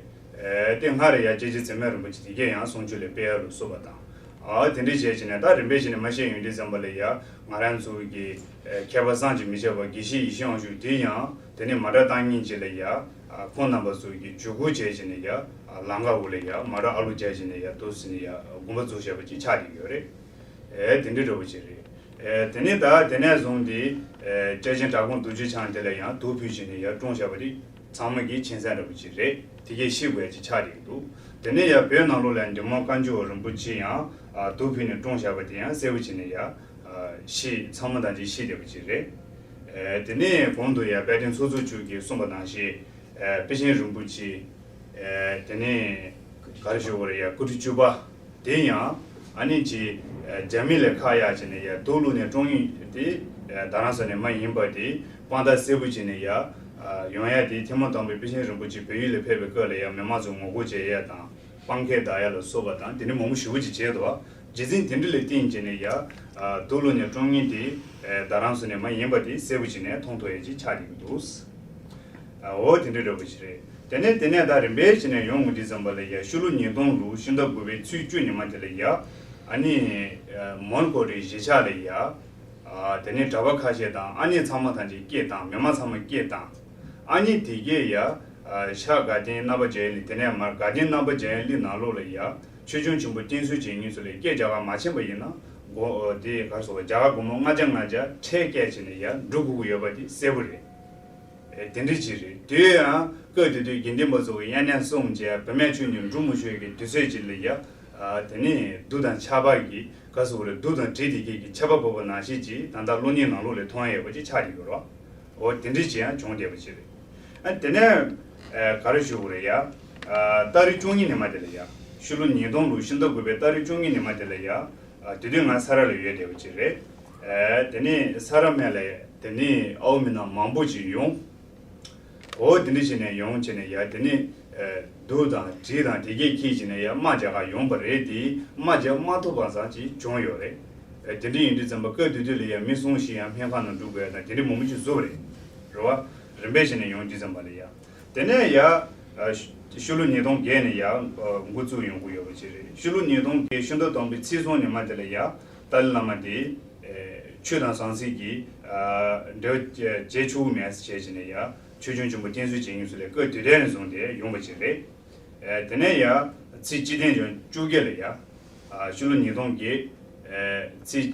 དེ་སྔ་རེ་ཡ་སྐྱེས་ཆེན་ཚད་མེད་རིན་པོ་ཆེ་དེ་གས་ཡང་གསུང་ཆོས་ལ་སྤེལ་ཡ་ལ་སོགས་པ་དང་། དེ་འདྲས་བྱས་བྱས་ནས་ད་རིམ་པས་བྱས་ནས་མ་བཤད་ཡོང་དུས་ཙམ་པ་ལ་ཡ། ང་རང་ཚོ་གི་མཁས་པ་བསམ་གྱིས་མི་ཁྱབ་པ་དགེ་བཤེས་ཡེ་ཤེས་དབང་ཕྱུག་དེ་ཡང་དེ་ནས་མ་འདྲ་བཏང་ཉིན་ཅིག་ལ་ཡ། ཁོང་རྣམ་པ་ཚོ་གི་བརྒྱུད་སྐུར་བྱས་བྱས་ནས་ཡ། ལམ་ཁ་འོག་ལ་ཡ་མ་འདྲ་ཨ་ལུ་བྱས་བྱས་ནས་ཡ་འདུག་ཟེར་ནས་ཡ་དགོངས་པ་རྫོགས་བཞག་པ་ཅིག་ཆགས་བསྡད་ཡོད་རེད། ཨེ་དེ་འདྲའི་འདྲ་བོ་ཅིག་རེད། ཨེ་དེ་ནས་ད་དེ་ནས་བཟུང་སྟེ། ཨེ་སྐྱེས་ཆེན་གྲྭ་གོང་རྡོ་རྗེ་འཆང་དེ་ལ་ཡང་དུག་ཕུལ་བྱས་ནས་ཡ་བཀྲོངས་བཞག་པ་དེ་ཚང་མ་གི་མཁྱེན་གསལ་འདྲ་བོ་ཅིག་རེད། དེ་གས་ཤེས་དགོས་ཡ་ཅིག་ཆགས་བསྡད་འདུག་དེ་ནས་ཡ་བོད་ནང་ལོགས་ལ་འབྲི་མོ་བཀའ་འགྱུར་བ་རིན་པོ་ཆེ་ཡང་དུག་ཕུལ་ནས་བཀྲོངས་བཞག་པ་དེ་ཡང་གསལ་པོ་བྱས་ནས་ཡ། ཤེས་ཚང་མ་དང་ཅིག་ཤེས་བསྡད་པ་ཅིག་རེད། དེ་ནས་གོང་དུ་ཡ་དཔལ་ལྡན་ཚོགས་གཙོ་མཆོག་གིས་གསུངས་པ་ནང་བཞིན། པཎ་ཆེན་རིན་པོ་ཆེ། དེ་ནས་ག་རེ་ཞུ་དགོས་རེད་ཡ་སྐུ་ཕྲེང་བཅུ་པ། དེ་ཡང་ཨ་ནི་ཅིག་རྒྱ་མི་ལ་ཁ་གཡར་བྱས་ནས་ཡ་དུག་བླུགས་ནས་བཀྲོངས་ཡིན་དེ། རྡ་རམ་ས་ནས་མ་ཡིན་པ་དེ་དཔང་རྟགས་གསལ་པོ་བྱས་ནས་ཡ། ཡོང་ཡ་དེ་ཐུན་མོང་དམ་པའི་པཎ་ཆེན་རིན་པོ་ཆེ་བོད་ཡུལ་ལ་ཕེབས་པའི་སྐབས་ལ་ཡ་མི་མང་ཚོ་ངོ་རྒོལ་བྱེད་ཡ་དང་། དཔང་ཁེ་བདག་ཡ་ལ་སོགས་པ་དང་དེ་འདྲ་མང་པོ་ཞེ་པོ་ཅིག་བྱས་འདུག་རྒྱུ་མཚན་དེ་འདྲ་ལ་བརྟེན་བྱས་ནས་ཡ། དུག་བླུགས་ནས་བཀྲོངས་མཁན་དེ། རྡ་རམ་ས་ནས་མ་ཡིན་པ་དེ་གསལ་པོ་བྱས་ནས་མཐོང་ཐུབ་ཡ་ཅིག་ཆགས་བསྡད་ཀྱི་འདུག་འོ་དེ་འདྲ་འདྲ་པོ་ཞིག་རེད། དེ་ནས་དེ་ནས་ད་རིམ་པས་བྱས་ནས་ཡོང་དགོས་དུས་ཙམ་པ་ལ་ཡ་ཕྱི་ལོ་ཉིས་སྟོང་ལོའི་ཕྱི་ཟླ་དགུ་པའི་ཚེས་བཅུ་ཉི་མ་དེ་ལ་ཡ། ཨ་ནི། མོན་གྷོ་རི་གཞིས་ཆགས་ལ་ཡ། དེ་ནས་གྲྭ་པ་ཁ་ཤས་དང་ཨ་ནེ་ཚང་མ་དང་ཅིག་སྐད་བཏང་མི་མང་ཚང་མ་སྐད་བཏང་། ཨ་ནེ་དེ་གས་ཡ། ཤར་དགའ་ལྡན་རྣམ་པ་རྒྱལ་ཡོན་གླིང་དེ་ནས་མར་དགའ་ལྡན་རྣམ་པ་རྒྱལ་ཡོན་གླིང་ནང་ལོགས་ལ་ཡ། ཆོས་སྐྱོང་ཆེན་པོ་བསྟེན་གསོལ་བྱེད་མཁན་ཚོ་ལ་སྐད་རྒྱག་ག་མ་ཕྱིན་པ་ཡིན་ན། སྒོ་དེ་གར་སོང་བ་རྒྱ་གར་སྒོར་མོ་ལྔ་བརྒྱ་ལྔ་བརྒྱ་ཁྲལ་བཀལ་བྱས་ནས་ཡ་འགྲོ་དགོས་ཀྱི་ཡོད་པ་དེ་གསལ་པོ་རེད། དེ་འདྲ་ཅིག་རེད། དེ་ཡང་སྐབས་དེ་དུས་དགེ་འདུན་པ་ཚོ་གི་དབྱར་གནས་སྲུང་བྱས་བུད་མེད་ཆོས་ཉིད་འགྲོ་མི་ཆོག་གི་དུས་ཚོད་ཅིག་ལ་ཡ། དེ་ནས་གདུགས་དང་ཆར་པ་གི་ག་ཟེར་དགོས་རེད། གདུགས་དང་དྲི་དེ་གས་ཀྱི་ཆར་པ་ཕོག་པ་ནང་བཞིན་ཅིག་ད་ལྟ་གློག་བརྙན་ནང་ལོགས་ལ་མཐོང་ཡ་ཡོད་པ་ཅིག་ཆགས་ཀྱི་ཡོད་རེད་བ། འོ་དེ་འདྲ་ཅིག་ཡང་བྱུང་བསྡད་པ་ཅིག་རེད། ཨ་དེ་ནས་ག་རེ་ཞུ་དགོས་རེད་ཡ། ཏ་རིག་བཅུ་གཉིས་ཉི་མ་དེ་ལ་ཡ། ཕྱི་ལོ་ཉིས་སྟོང་ལོའི་ཕྱི་ཟླ་དགུ་པའི་ཏ་རིག་བཅུ་གཉིས་ཉི་མ་དེ་ལ་ཡ། དེ་དུས་ང་ས་ར་ལ་ཡོད་བསྡད་པ་ཅིག་རེད། དེ་ནས་ས་ར་མེ་ལ་དེ་ནས་ཨའོ་མི་ནག་མང་པོ་ཅིག་ཡོང་། འོ་དེ་འདྲ་བྱས་ནས་ཡོང་བྱས་ནས་ཡ་དེ་ནས་གདུགས་དང་དྲི་དང་དེ་གས་འཁྱེར་བྱས་ནས་ཡ་དམག་རྒྱག་ག་ཡོང་པ་རེད་དེ། དམག་རྒྱག་མ་ཐུབ་པ་ཙམ་ཅིག་བྱུང་ཡོད་རེད། དེ་འདྲ་ཡིན་དུས་ཙམ་པ་སྐབས་དེ་དུས་ལ་ཡ་མི་གསུམ་བཞི་ཡང་སྨན་ཁང་ནང་འགྲོ་དགོས་ཡ་དང་དེ་འདྲ་མང་པོ་ཅིག་བཟོས་པ་རེད། རེད་བ། རིམ་པས་བྱས་ནས་ཡོང་དུས་ཙམ་པ་ལ་ཡ། དེ་ནས་ཡ། ཕྱི་ལོ་ཉིས་སྟོང་བརྒྱད་ནས་ཡ། འགོ་བཙུགས་ཡོང་གི་ཡོད་པ་ཅིག་རེད། ཕྱི་ལོ་ཉིས་སྟོང་བརྒྱད་ཕྱི་ཟླ་དང་པོའི་ཚེས་གསུམ་ཉི་མ་དེ་ལ་ཡ། ཏཱ་ལའི་བླ་མ་དེ། ཆོས་དང་ཟང་ཟིང་གི། འབྲེལ་བ་བྱེད་ཆོག་གི་མེད་ཟེར་བྱས་ནས་ཡ། ཆོས་སྐྱོང་ཆེན་པོ་བསྟེན་གསོལ་བྱེད་མཁན་ཚོ་ལ་སྐབས་དེ་དུས་ནས་བཟུང་སྟེ་ཡོང་བ་ཅིག་རེད། དེ་ནས་ཡ། ཚེས་གཅིག་བདུན་དང་བཅོ་བརྒྱད་ལ་ཡ། ཕྱི་ལོ་ཉིས་སྟོང་བརྒྱད། ཚེས་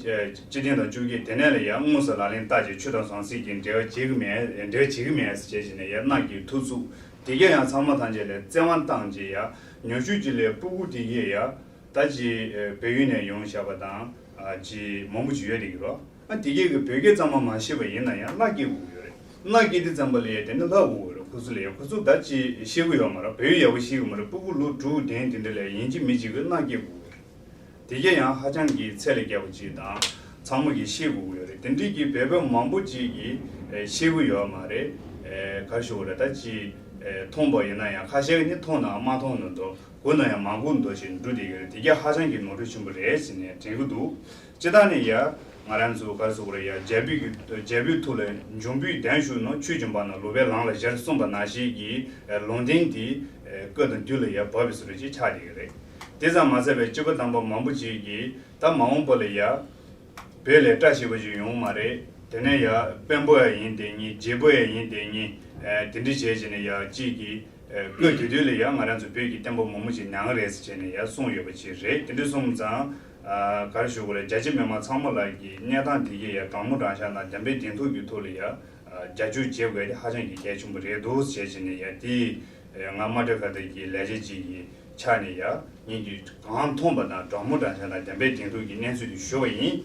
གཅིག་བདུན་དང་བཅོ་བརྒྱད་དེ་ནས་ལ་ཡ་དངོས་སུ་ལག་ལེན་བསྟར་རྗེས་ཆོས་དང་ཟང་ཟིང་གི་འབྲེལ་བ་བྱེད་ཀྱི་མེད་འབྲེལ་བ་བྱེད་ཀྱི་མེད་ཟེར་བྱས་ནས་ཡ་མནའ་གི་ཐུག་ཚུགས། དེ་གས་ཡང་ཚང་མ་ཐམས་ཅད་ལ་བཙན་དབང་བཏང་རྗེས་ཡ། ཉུང་ཤོས་ཅིག་ལ་སྤུ་གུ་དེ་གས་ཡ། ད་ཅི་བལ་ཡུལ་ནས་ཡོང་བཞག་པ་དང་། ཅི་མང་པོ་ཅིག་ཡོད་རེད་ཀྱི་རོ། ཨ་དེ་གས་ཀྱི་བོད་སྐད་གཙང་མ་མ་ཤེས་པ་ཡིན་ན་ཡང་མནའ་སྐྱེལ་དགོས་ཀྱི་ཡོད་རེད། མནའ་སྐྱེལ་དུས་ཙམ་པ་ལ་ཡ་དེ་ནི་ལྷག་དགོས་ཀྱི་རེད། ཁོ་ཚོ་ལ་ཡ་ཁོ་ཚོ་ད་ཅི་ཤེས་ཀྱི་ཡོད་མ་རེད། བལ་ཡུལ་ཡག་པོ་ཤེས་ཀྱི་མ་རེད། སྤུ་གུ་ལོ་དྲུག་བདུན་དེ་འདྲ་ལ་ཡིན་གཅིག་མིན་གཅིག་གི་མནའ་སྐྱེལ་དགོས་ཀྱི་རེད། དེ་གས་ཡང་ཧ་ཅང་གི་ཚད་ལས་བརྒལ་བ་ཅིག་དང་ཚང་མ་གིས་ཤེས་དགོས་ཀྱི་ཡོད་རེད། དེ་འདྲའི་གི་བོད་པ་མང་པོ་ཅིག་གིས་ཤེས་ཀྱི་ཡོད་མ་རེད། ག་རེ་ཞུ་དགོས་རེད། ད་ཅི་མཐོང་པ་ཡིན་ན་ཡང་ཁ་ཤས་ཀྱིས་ནི་མཐོང་ནའང་མ་མཐོང་ནའང་འདུག་གོ་ནའང་མ་གོ་འདུག་ཅིག་འགྲོ་བསྡད་ཀྱི་རེད། དེ་གས་ཧ་ཅང་གི་ནོར་འཁྲུལ་ཆེན་པོ་རེད་ཟེར་ནས་དྲན་གྱི་འདུག་སྤྱིར་བཏང་ནས་ཡ། ང་རང་ཚོ་ག་རེ་ཟེར་དགོས་རེད་ཡ། རྒྱལ་པོའི་གི་རྒྱལ་པོའི་ཐུགས་ལ་འབྱོན་པའི་གདན་ཞུགས་ནོ། ཆོས་ཀྱི་འབངས་རྣམས་ལུང་པའི་ལམ་ལ་ཤར་གསུངས་པ་ནང་བཞིན་གྱི་ལུང་བསྟན་དེ་སྐུ་དང་དུས་ལ་ཡ་བབས་པའི་བཟོ་འདྲ་ཅིག་ཆགས་བསྡད་ཀྱི་རེད། དེ་ཙམ་མ་ཟད་པའི་སྐྱེས་བུ་དམ་པ་མང་པོ་ཅིག་གིས་ད་མ་འོངས་པ་ལ་ཡ། བོད་ལས་བཀྲ་ཤིས་པ་ཞིག་ཡོང་མ་རེད། དེ་ནས་ཡ་དཔོན་པོ་ཡ་ཡིན་བསྡད་མཁན། རྒྱལ་པོ་ཡ་ཡིན་བསྡད་མཁན། དེ་འདྲ་བྱས་བྱས་ནས་ཡ་གཅིག་གིས་སྐུ་དེ་དུས་ལ་ཡ་ང་རང་ཚོ་བོད་ཀྱི་བསྟན་པ་མང་པོ་ཅིག་ཉམས་ཀྱི་རེད་ཟེར་བྱས་ནས་ཡ་གསུངས་ཡོད་པ་ཅིག་རེད། དེ་འདྲ་སོང་ཙང་ག་རེ་ཞུ་དགོས་རེད། རྒྱ་ཆེ་མི་མང་ཚང་མ་ལ་གི་གནས་སྟངས་དེ་གས་ཡ་དྲང་མོ་དྲང་བཞག་ན་བདེན་པའི་བདེན་ཐུག་གི་ཐོག་ལ་ཡ་རྒྱབ་སྐྱོར་བྱེད་དགོས་དེ་ཧ་ཅང་གི་གལ་ཆེན་པོ་རེད་འདུག་ཟེར་བྱས་ནས་ཡ་དེ་ང་མ་སྤྲོད་ཁ་བརྡ་གི་ལས་བྱེད་ཅིག་གི་ཆ་ནས་ཡ། ངེད་ཀྱིས་གང་མཐོང་པ་དང་དྲང་མོ་དྲང་བཞག་ན་བདེན་པའི་བདེན་ཐུག་གི་གནས་ཚུལ་དེ་ཞུ་བ་ཡིན།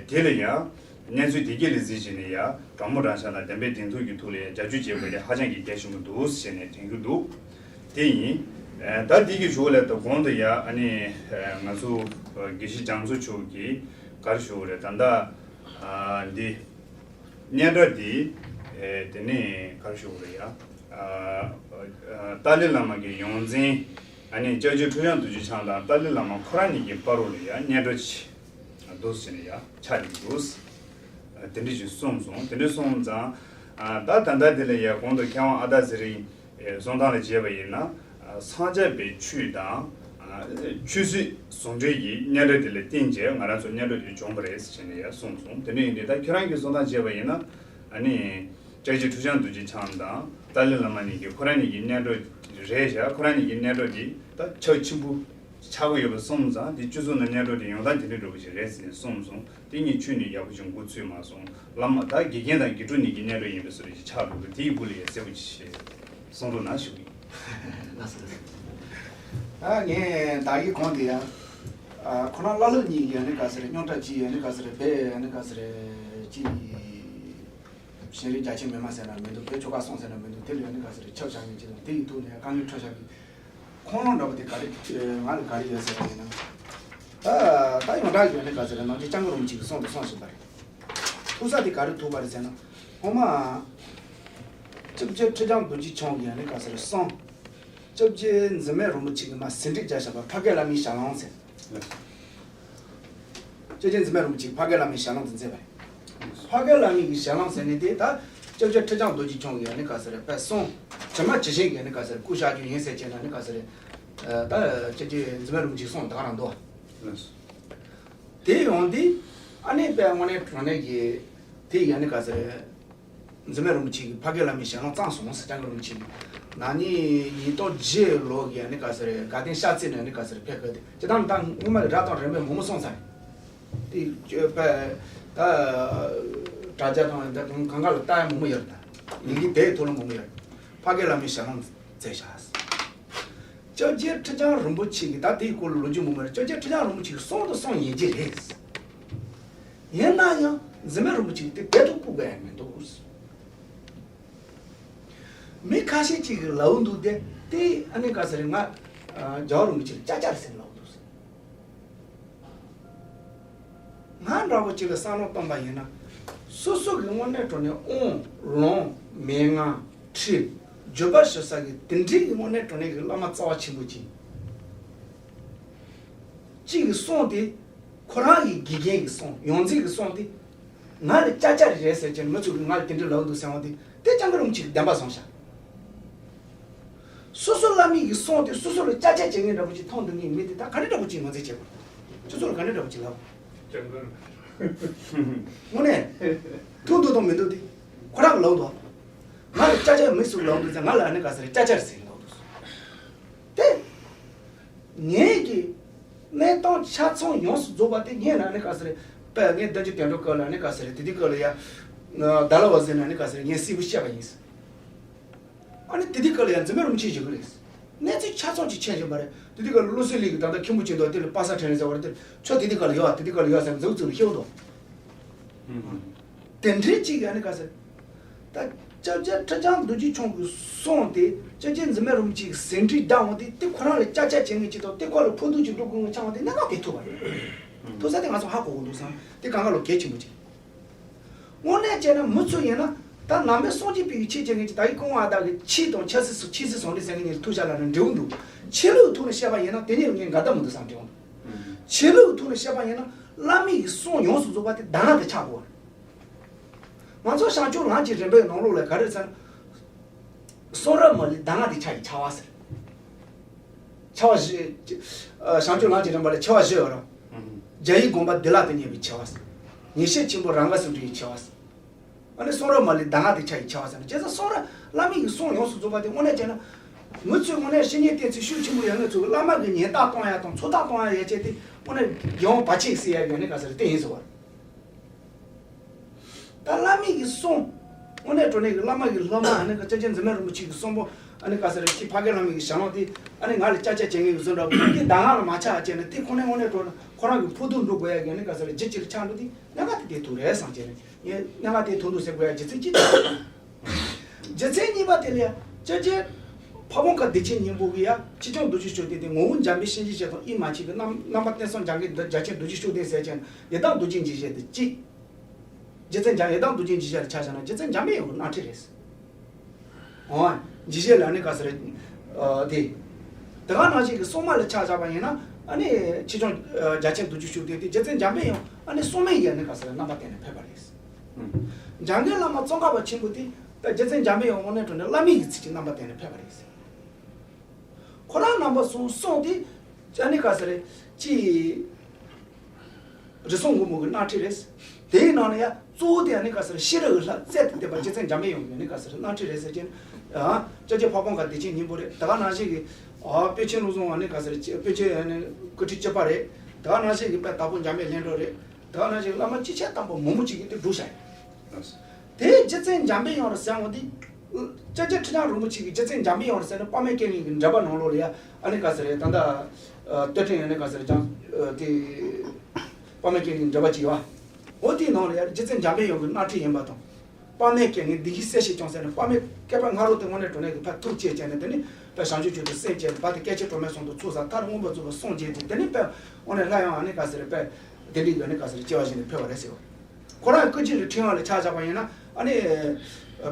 དེ་ལ་ཡང་གནས་ཚུལ་དེ་གས་ལ་གཟིགས་བྱས་ནས་ཡ་དྲང་མོ་དྲང་བཞག་ན་བདེན་པའི་བདེན་ཐུག་གི་ཐོག་ལ་ཡ་རྒྱབ་སྐྱོར་བྱེད་དགོས་དེ་ཧ་ཅང་གི་གལ་ཆེན་པོ་འདུག་ཟེར་ནས་དྲན་གྱི་འདུག་དེ་ཡིན། ད་འདི་གི་ཞུ་བ་ལས་ད་གོང་དུ་ཡ་ཨ་ནི་ང་ཚོ་དགེ་བཤེས་རྒྱ་མཚོ་མཆོག་གིས་ག་རེ་ཞུ་བ་རེད། ད་ལྟ་འདི་སྙན་གྲགས་འདི་དེ་ནས་ག་རེ་ཞུ་བ་རེད་ཡ། ཏཱ་ལའི་བླ་མ་གི་ཡོངས་འཛིན། ཨ་ནི་སྐྱབས་རྗེ་ཁྲི་བྱང་རྡོ་རྗེ་འཆང་དང་ཏཱ་ལའི་བླ་མ་ཁོ་རང་གཉིས་ཀྱི་བར་རུ་ལ་ཡ་སྙན་གྲགས་ཆེ་འདུག་ཟེར་ནས་ཡ་ཆགས་ཀྱི་འདུག་དེ་འདྲ་ཞིག་གསུངས་སོང་། དེ་འདྲ་སོང་ཙང་ད་ད་ལྟ་དེ་ལ་ཡ་གོང་དུ་མཁས་དབང་ཨ་སྟག་ཚེ་རིང་གསུང་སྟངས་ལ་བྱས་པ་ཡིན་ན་སངས་རྒྱས་པའི་ཆོས་དང་ཆོས་སྲིད་ཟུང་འབྲེལ་གྱི་སྙན་གྲགས་དེ་ལ་བརྟེན་བྱས་ང་རང་ཚོ་སྙན་གྲགས་དེ་བྱུང་བ་རེད་ཟེར་ནས་ཡ་གསུངས་སོང་། དེ་འདྲ་ཡིན་དུས་ད་ཁྱེད་རང་གིས་གསུང་སྟངས་བྱས་པ་ཡིན་ན་ཨ་ནི། སྐྱབས་རྗེ་ཁྲི་བྱང་རྡོ་རྗེ་འཆང་དང་ཏཱ་ལའི་བླ་མ་གཉིས་ཀྱི་ཁོ་རང་གཉིས་ཀྱི་སྙན་གྲགས་རེད་བཞག་ཁོ་རང་གཉིས་ཀྱི་སྙན་གྲགས་འདི་ད་ཁྱབ་ཆེན་པོ་ཆགས་ཀྱི་ཡོད་པ་སོང་ཙང་དེ་སྤྱི་ཚོགས་ནང་སྙན་གྲགས་དེ་ཡོང་སྟངས་དེ་འདྲ་འདྲ་པོ་ཞིག་རེད་ཟེར་ནས་གསུངས་སོང་། དེ་ངས་ཁྱོན་ནས་ཡག་པོ་ཞིག་མགོ་ཚོས་མ་སོང་། བླ་མ་ད་དགེ་རྒན་དང་དགེ་ཕྲུག་གཉིས་ཀྱི་སྙན་གྲགས་ཡིན་པའི་བཟོ་འདྲ་ཞིག་ཆགས་འདུག་དེ་ཡི་སྐོར་ལ་ཡང་གསལ་པོ་ཞིག་གསུང་རོགས་གནང་ཞུ་གི་ཡིན། ལགས་སོ། ད་ངས་ད་ཡིག་གོང་དེ་ཡང་ཁོ་རང་བླ་ལོག་གཉིས་ཀྱི་ཡང་ནི་ག་ཟེར་རྙོག་དྲ་གཅིག་ཡང་ནི་ག་ཟེར་བས་ཡང་ནི་ག་ཟེར་གཅིག་གཞན་རིགས་རྒྱ་ཆེ་མི་མང་ཟེར་ན་མི་འདུག་བོད་ཆོལ་ཁ་གསུམ་ཟེར་ན་མི་འདུག་དེ་ལ་ཡང་ནི་ག་ཟེར་ཁྱབ་བཞག་མཁན་ཅིག་དང་དེ་ཡི་ཐོག་ནས་དཀའ་ངལ་འཕྲད་བཞག་གི། ཁོང་རང་འདྲ་པོ་དེ་ག་རེ་ང་ལ་ག་རེ་ཡོད་ཟེར་བ་ཡིན་ན། ད་ད་ཡོངས་གྲགས་ཀྱི་ཡང་ནི་ག་ཟེར་ནང་ཆེན་སྐྱབས་མགོན་རིན་པོ་ཆེ་གི་གསུང་དུ་གསུངས་བཞིན་པ་རེད། ཐུག་ས་དེ་ག་རེ་ཐུག་པ་རེད་ཟེར་ན། སྔོན་མ་སྐྱབས་རྗེ་ཁྲི་བྱང་རྡོ་རྗེ་འཆང་གི་ཡང་ནི་ག་ཟེར་གསུང་། སྐྱབས་རྗེ་འཛིན་མེད་རིན་པོ་ཆེ་གིས་མར་ཟིན་བྲིས་བརྒྱབ་བཞག་པ་ཕ་སྐད་བླ་མའི་ཞལ་ལུང་ཟེར། སྐྱབས་རྗེ་འཛིན་མེད་རིན་པོ་ཆེས་ཕ་སྐད་བླ་མའི་ཞལ་ལུང་དུ་མཛད་པ་རེད། ཕ་སྐད་བླ་མའི་གི་ཞལ་ལུང་ཟེར་ནི་དེ་ད་སྐྱབས་རྗེ་ཁྲི་བྱང་རྡོ་རྗེ་འཆང་གིས་ནི་ག་ཟེར་རེད་དཔེ་གསུང་ཇི་མ་ཇི་བཞིན་གྱི་ནི་ག་ཟེར་སྐུ་གཤེགས་རྒྱུ་ཡིན་ཟེར་བྱས་ན་ནི་ག་ཟེར་རེད། ད་སྐྱབས་རྗེ་འཛིན་མེད་རིན་པོ་ཆེས་གསུང་ད་ག་རང་འདུག་དེ་ཡོང་དུས་ཨ་ནི་དཔེ་དངོས་གནས་དྲང་གནས་ཀྱི་དེ་ཡང་ནི་ག་ཟེར་རེད། འཛིན་མེད་རིན་པོ་ཆེ་གིས་ཕ་སྐད་བླ་མའི་ཞལ་ལུང་བརྩམས་སོང་ཟེར། སྐྱབས་མགོན་རིན་པོ་ཆེ་ན་ནིང་ཉིས་སྟོང་བརྒྱད་ལོ་གི་ནི་ག་ཟེར་རེད་དགའ་ལྡན་ཤར་རྩེ་ནས་ནི་ག་ཟེར་རེད་ཕེབས་ཀྱི་དེ་སྤྱིར་བཏང་ད་སྔོན་མ་ལ་རབ་དང་རིམ་པས་མང་པོ་གསུངས་ཚར་རེད། དེ་བརྗོད་པ་ད་དྲ་རྒྱ་དང་ད་དུང་གང་ག་ལ་ལྟ་ཡ་མང་པོ་ཡོད་རེད། ད་ཡིན་གྱི་དེའི་ཐོག་ལ་མང་པོ་ཡོད་རེད། ཕ་སྐད་བླ་མའི་ཞལ་ལུང་མཛད་བཞག་སྐྱབས་རྗེ་ཁྲི་བྱང་རིན་པོ་ཆེ་གིས་ད་དེའི་སྐོར་ལ་ལོ་རྒྱུས་མང་པོ་རེད། སྐྱབས་རྗེ་ཁྲི་བྱང་རིན་པོ་ཆེ་གིས་གསུང་དང་གསུང་ཡིན་གྱི་རེད། ཡིན་ན་ཡང་འཛིན་མེད་རིན་པོ་ཆེ་གིས་དེ་བེད་དུ་བཀུག་གི་ཡང་མི་འདུག་མི་ཁ་ཤས་ཅིག་གིས་ལབ་འདུག་སྟེ། དེ་ཨ་ནི་ག་ཟེར་རེད། ང་རྒྱལ་བ་རིན་པོ་ཆེ་ལ་ཅག་ཅག་རེད་ཟེར་ལབ་འདུག་ཟེར། ང་འདྲ་བོ་ཅིག་ལ་བསམ་བློ་བཏང་པ་ཡིན་ན། སོ་སོ་གི་དངོས་གནས་དྲང་གནས་དབང་ལུང་མན་ངག་ཁྲིད་བརྗོད་པ་ཞུ་ས་གི་དེ་འདྲའི་གི་དངོས་གནས་དྲང་གནས་གི་བླ་མ་རྩ་བ་ཆེན་པོ་ཅིག་ཅིག་གི་གསུང་དེ། ཁོ་རང་གི་དགེ་རྒན་གྱིས་གསུངས། ཡོངས་འཛིན་གྱིས་གསུངས་ཏེ། ང་ལ་ཅག་ཅག་རེད་ཟེར་བྱས་ནས་མི་ཚོས་ང་ལ་དེ་འདྲ་ལབ་འདུག་ཟེར་བ་དེ། དེ་སྐྱབས་མགོན་རིན་པོ་ཆེ་གིས་བདེན་པ་བཟུང་བཞག་སོ་སོ་བླ་མ་གིས་གསུངས་ཏེ་སོ་སོ་ལ་ཅག་ཅག་བྱེད་མཁན་འདྲ་པོ་ཅིག་མཐོང་འདུག་ངས་མི་དེ་ད་ག་འདྲ་འདྲ་པོ་ཅིག་ངོས་འཛིན་བྱེད་དགོས། ཁྱོད་ཚོ་ལ་ག་འདྲ་འདྲ་པོ་ཅིག་ལབ། དངོས་གནས། ཐུག་འདུག་དང་མི་འདུག་དེ། ཁོ་རང་གིས་ལབ་འདུག་ང་ལ་ཅག་ཅག་མི་ཚོས་ལབ་འདུག་ཟེར། ང་ལ་ཨ་ནི་ག་ཟེར་ཅག་ཅག་རེད་ཟེར་ལབ་འདུག་དེ། ངེད་ཀྱི་གནས་སྟངས་ཆ་ཚང་ཡོངས་སུ་རྫོགས་པ་དེ་ངས་ན་ནི་ག་ཟེར་རེད། དཔེ་ངས་བདུན་ཅུ་དོན་དྲུག་སྐབས་ལ་ནི་ག་ཟེར་རེད། དེ་དུས་སྐབས་ལ་ཡ། ད་ལ་བ་ཟེར་ན་ནི་ག་ཟེར་རེད། ངས་གསལ་པོ་བཤད་པ་ཡིན། ཨ་ནི་དེ་དུས་སྐབས་ལ་ཡ་འཛིན་མེད་རིན་པོ་ཆེ་བཞུགས་ཀྱི་རེད། གནས་ཚུལ་ཆ་ཚང་ཅིག་མཁྱེན་བཞིན་པ་རེད། དེ་དུས་སྐབས་ལ་བློ་གསལ་གླིང་གི་ད་ལྟ་མཁན་པོ་ཆེན་དུ་དེ་ལ་པ་སངས་ཕྲིན་ལས་ཟེར་བ་རེད། དེ་ལ་ཁྱོད་དེ་དུས་སྐབས་ལ་ཡོད་ཨ། དེ་དུས་སྐབས་ལ་ཡོད་ཟེར་ན་མཛུབ་བཙུགས་ནས་ཤེས་འདུག་དེ་འདྲའི་ཅིག་ཡ་ནི་ག་ཟེར། ད་སྐྱབས་རྗེ་ཁྲི་བྱང་རྡོ་རྗེ་འཆང་གིས་གསུངས་ཏེ་སྐྱབས་རྗེ་འཛིན་མེད་རིན་པོ་ཆེའི་ཟིན་བྲིས་བརྡ་འོང་སྟེ་དེ་ཁོ་རང་ལ་ཅག་ཅག་བྱེད་མཁན་ཅིག་དང་དེ་ཁོ་ལ་ཕོག་ཐུག་ཅིག་འགྲོ་དགོས་ངོ་ཆང་བ་དེ་གནད་འགག་དེ་ཐུག་པ་རེད། ཐུག་ས་དེ་ང་ཚོ་ཧ་གོ་དགོས་འདུག་བསམ། དེ་གང་ག་ལོ་གལ་ཆེན་པོ་ཅིག་དངོས་གནས་བྱས་ན་མུ་མཐུད་ཡིན་ན་ད་ནང་པའི་སངས་རྒྱས་པའི་ཆོས་བྱེད་མཁན་ཅིག་ད་ཡིག་ཀོང་བ་དག་གི་ཆོས་དང་ཆབ་སྲིད་སོགས་ཆོས་སྲིད་ཟུང་འབྲེལ་ཟེར་མཁན་གཉིས་ཐུག་བཞག་ལ་ནི་འབྲེལ་བ་འདུག་ཆོས་ལུགས་ཐོག་ནས་བཤད་པ་ཡིན་ན་དེ་གཉིས་ལ་ངས་འགལ་ཟླ་མི་འདུག་བསམ་འབྲེལ་བ་འདུག་ཆོས་ལུགས་ཐོག་ནས་བཤད་པ་ཡིན་ན། བླ་མའི་གསུང་ཡོངས་སུ་རྫོགས་པ་དེ་གདམས་ངག་དེ་ཆགས་དགོས། ང་ཚོ་བྱང་ཆུབ་ལམ་གྱི་རིམ་པའི་ནང་ལོགས་ལ་ག་རེ་ཟེར་ན། གསུང་རབ་མ་ལུས་གདམས་ངག་དེ་ཆགས་ཀྱི་ཆགས་པ་ཟེར། ཆེ་བ་བཞི། ཨ། བྱང་ཆུབ་ལམ་གྱི་རིམ་པ་ལ་ཆེ་བ་བཞི་ཡོད་རེད། རྒྱ་ཡི་དགོངས་པ་བདེ་བླག་ཏུ་ཉན་པའི་ཆེ་བ་ཟེར། ངེས་ཤེས་ཆེན་པོ་རང་དགའ་སུ་འདྲེན་ཡི་ཆེ་བ་ཟེར། ཨ་ནི་གསུང་རབ་མ་ལུས་གདམས་ངག་དེ་ཆགས་ཀྱི་ཆེ་བ་ཟེར་ན། བྱས་ཙང་གསུང་རབ་བླ་མའི་གི་གསུང་ཡོངས་སུ་རྫོགས་པ་དེ་དངོས་གནས་བྱས་ན། མི་ཚོས་དངོས་གནས་བཤེས་གཉེན་བསྟེན་ཚུལ་ཤུགས་ཆེན་པོ་ཡོད་མཁན་ཚོས་བླ་མ་གི་ཉེན་བརྡ་གཏོང་ཡ་དང་ཚོད་ལྟ་གཏོང་ཡ་ཡོད་ཅེས་དེ་དངོས་གནས་རྒྱལ་བ་བར་ཆད་ཟེར་ཡ་གི་ཨ་ནི་ག་ཟེར་དེ་ཡིན་ཟེར་བ། ད་བླ་མའི་གི་གསུང་། དངོས་གནས་དྲང་གནས་ཀྱི་བླ་མ་གི་སློབ་མ་ཨ་ནི་ཀ་ལྕགས་རྒྱན་འཛིན་མ་རིན་པོ་ཆེ་གི་གསུང་པོ་ཨ་ནི་ག་ཟེར་ཁྱི་ཕ་སྐད་བླ་མའི་གི་ཞལ་ལུང་དེ་ཨ་ནི་ང་ལ་ཅག་ཅག་བྱེད་མཁན་གི་བཟོ་འདྲ་བོ་དེ་གདམས་ངག་ལ་མ་ཆགས་བྱས་ནས་དེ་ཁོ་ནས་དངོས་གནས་དྲང་གནས་ཁོ་རང་གི་ཕུགས་འདུན་འགྲུབ་དགོས་ཡ་གི་ཨ་ནི་ག་ཟེར་རྒྱུ་ཅིག་ལ་ཆགས་འགྲོ་དེ་གནད་འགག་དེ་དེ་ཐུག་རེད་བསམ་བྱས་ནས་ངས་གནད་འགག་དེ་ཐུག་འདུག་ཟེར་དགོས་ཡ་རྒྱུ་མཚན་གཅིག་དང་། རྒྱུ་མཚན་གཉིས་པ་དེ་ལ་ཡ་ཅག་ཅག་ཕ་བོང་ཁ་བདེ་ཆེན་སྙིང་པོ་གི་ཡ་ཆོས་སྐྱོང་རྡོ་རྗེ་ཤུགས་ལྡན་དེ་ངོ་བོ་འཇམ་དཔལ་གཤིན་རྗེ་གཤེད་དང་དབྱེར་མ་མཆིས་པའི་རྣམ་རྣམ་པར་བསྟན་སྲུང་འཇམ་མགོན་རྒྱ་ཆེན་རྡོ་རྗེ་ཤུགས་ལྡན་ཟེར་བྱས་ནས་ཡི་དམ་རྡོ་རྗེ་འཇིགས་བྱེད་དེ་གཅིག་རྗེ་བཙུན་འཇམ་ཡི་དམ་རྡོ་རྗེ་འཇིགས་བྱེད་ལ་ཆ་བཞག་ན་རྗེ་བཙུན་འཇམ་པའི་དབྱངས་ཀྱི་སྣང་ཁྲིད་རེད། འོ། འཇིགས་བྱེད་ལ་ནི་ག་ཟེར། ཨ། དེ། དེ་ག་ནང་བཞིན་གྱི་སྲུང་མ་ལ་ཆ་བཞག་པ་ཡིན་ན་ཨ་ནི་ཆོས་སྐྱོང་རྒྱ་ཆེན་རྡོ་རྗེ་ཤུགས་ལྡན་དེ་རྗེ་བཙུན་འཇམ་པའི་དབྱངས་ཨ་ནི་སྲུང་མའི་ཡ་ནི་ག་ཟེར་རྣམ་པ་བསྟན་ནས་ཕེབས་པ་རེད། འཇམ་མགོན་བླ་མ་ཙོང་ཁ་པ་ཆེན་པོ་དེ་ད་རྗེ་བཙུན་འཇམ་པའི་དབྱངས་དངོས་གནས་དྲང་གནས་བླ་མའི་གི་ཚིག་གི་རྣམ་པ་བསྟན་ནས་ཕེབས་པ་རེད། ཁོ་རང་རྣམ་པ་གསུམ་གསུངས་ཏེ། ཨ་ནི་ག་ཟེར་རེད། ཅི། རི་སུམ་མགོན་པོ་གི་སྣང་ཁྲིད་རེད། དེའི་ནང་ནས་ཡང་གཙོ་བོ་དེ་ཨ་ནི་ག་ཟེར་རེད། ཤེས་རབ་ཀྱི་ལྷ་རྩལ་དུ་བསྟན་པ་རྗེ་བཙུན་འཇམ་པའི་དབྱངས་ཀྱི་ཨ་ནི་ག་ཟེར་རེད། སྣང་ཁྲིད་རེད་ཟེར་གྱིན། ཨ། ཅོག་ཅོག་ཕ་བོང་ཁ་བདེ་ཆེན་སྙིང་པོ་རེད། དེ་ག་ནང་བཞིན་གྱི། ཨ། པཎ་ཆེན་བློ་བཟང་ཨ་ནི་ག་ཟེར་རེད། པཎ་ཆེན་ཨ་ནི་སྐུ་ཕྲེང་བཅུ་པ་རེད། དེ་ག་ནང་བཞིན་གྱི་དཔལ་དྭགས་པོ་འཇམ་དཔལ་ལྷུན་གྲུབ་རེད། དེ་ག་ནང་བཞིན་གྱི་བླ་མ་སྤྱི་ཁྱབ་དམ་པ་མང་པོ་ཅིག་གིས་དེ་བསྒྲུབས་བཞག་ཡོད། དེ་རྗེ་བཙུན་འཇམ་པའི་དབྱངས་རེད་ཟེར་བ་འདི། སྐྱབས་རྗེ་ཁྲི་བྱང་རིན་པོ་ཆེ་གིས་རྗེ་བཙུན་འཇམ་པའི་དབྱངས་རེད་ཟེར་ནས་དཔག་མེད་བསྐལ་བརྒྱའི་འགྲེལ་པ་ནང་ལོགས་ལ་ཡ་ཨ་ནི་ག་ཟེར་རེད། ད་ལྟ་ཨ་བསྟོད་ཕྲེང་ཨ་ནི་ག་ཟེར་རེད། ཀྱང་ཨ་དེ་དཔག་མེད་བསྐལ་བརྒྱའི་འགྲེལ་པ་ཅིག་ཡོད། འོ་དེའི་ནང་ལ་ཡ་རྗེ་བཙུན་འཇམ་པའི་དབྱངས་ཀྱི་སྣང་ཁྲིད་ཡིན་པ་དང་། དཔག་མེད་བསྐལ་བརྒྱའི་བདེ་གཤེགས་སྲས་བཅས་ཀྱང་ཟེར་ནས་དཔག་མེད་བསྐལ་པ་ལྔ་རོ་དེ་དངོས་གནས་དྲང་གནས་ཀྱི་ཕར་ཐུགས་བསྐྱེད་བྱས་ནས་དེ་ནི་ཕར་བྱང་ཆུབ་མཆོག་ཏུ་སེམས་བསྐྱེད་ནས་ཕར་དེ་སྐད་ཅིག་གྲངས་མེད་གསུམ་དུ་ཚོགས་བསགས་མཐར་མངོན་པར་རྫོགས་པར་གསུངས་བྱས་ཏེ་དེ་ནི་དཔལ་དབང་ནས་སླར་ཡང་ཨ་ནི་ག་ཟེར་རེད། དཔལ་དེ་འདྲའི་གི་ཨ་ནི་ག་ཟེར་རེད། སྐྱེ་བ་བཞེས་ནས་ཕེབས་པ་རེད་ཟེར་བ། ཁོ་རང་སྐུ་རྗེས་ལ་ཁྲིད་ཡང་ལ་ཆ་བཞག་པ་ཡིན་ན་ཨ་ནི།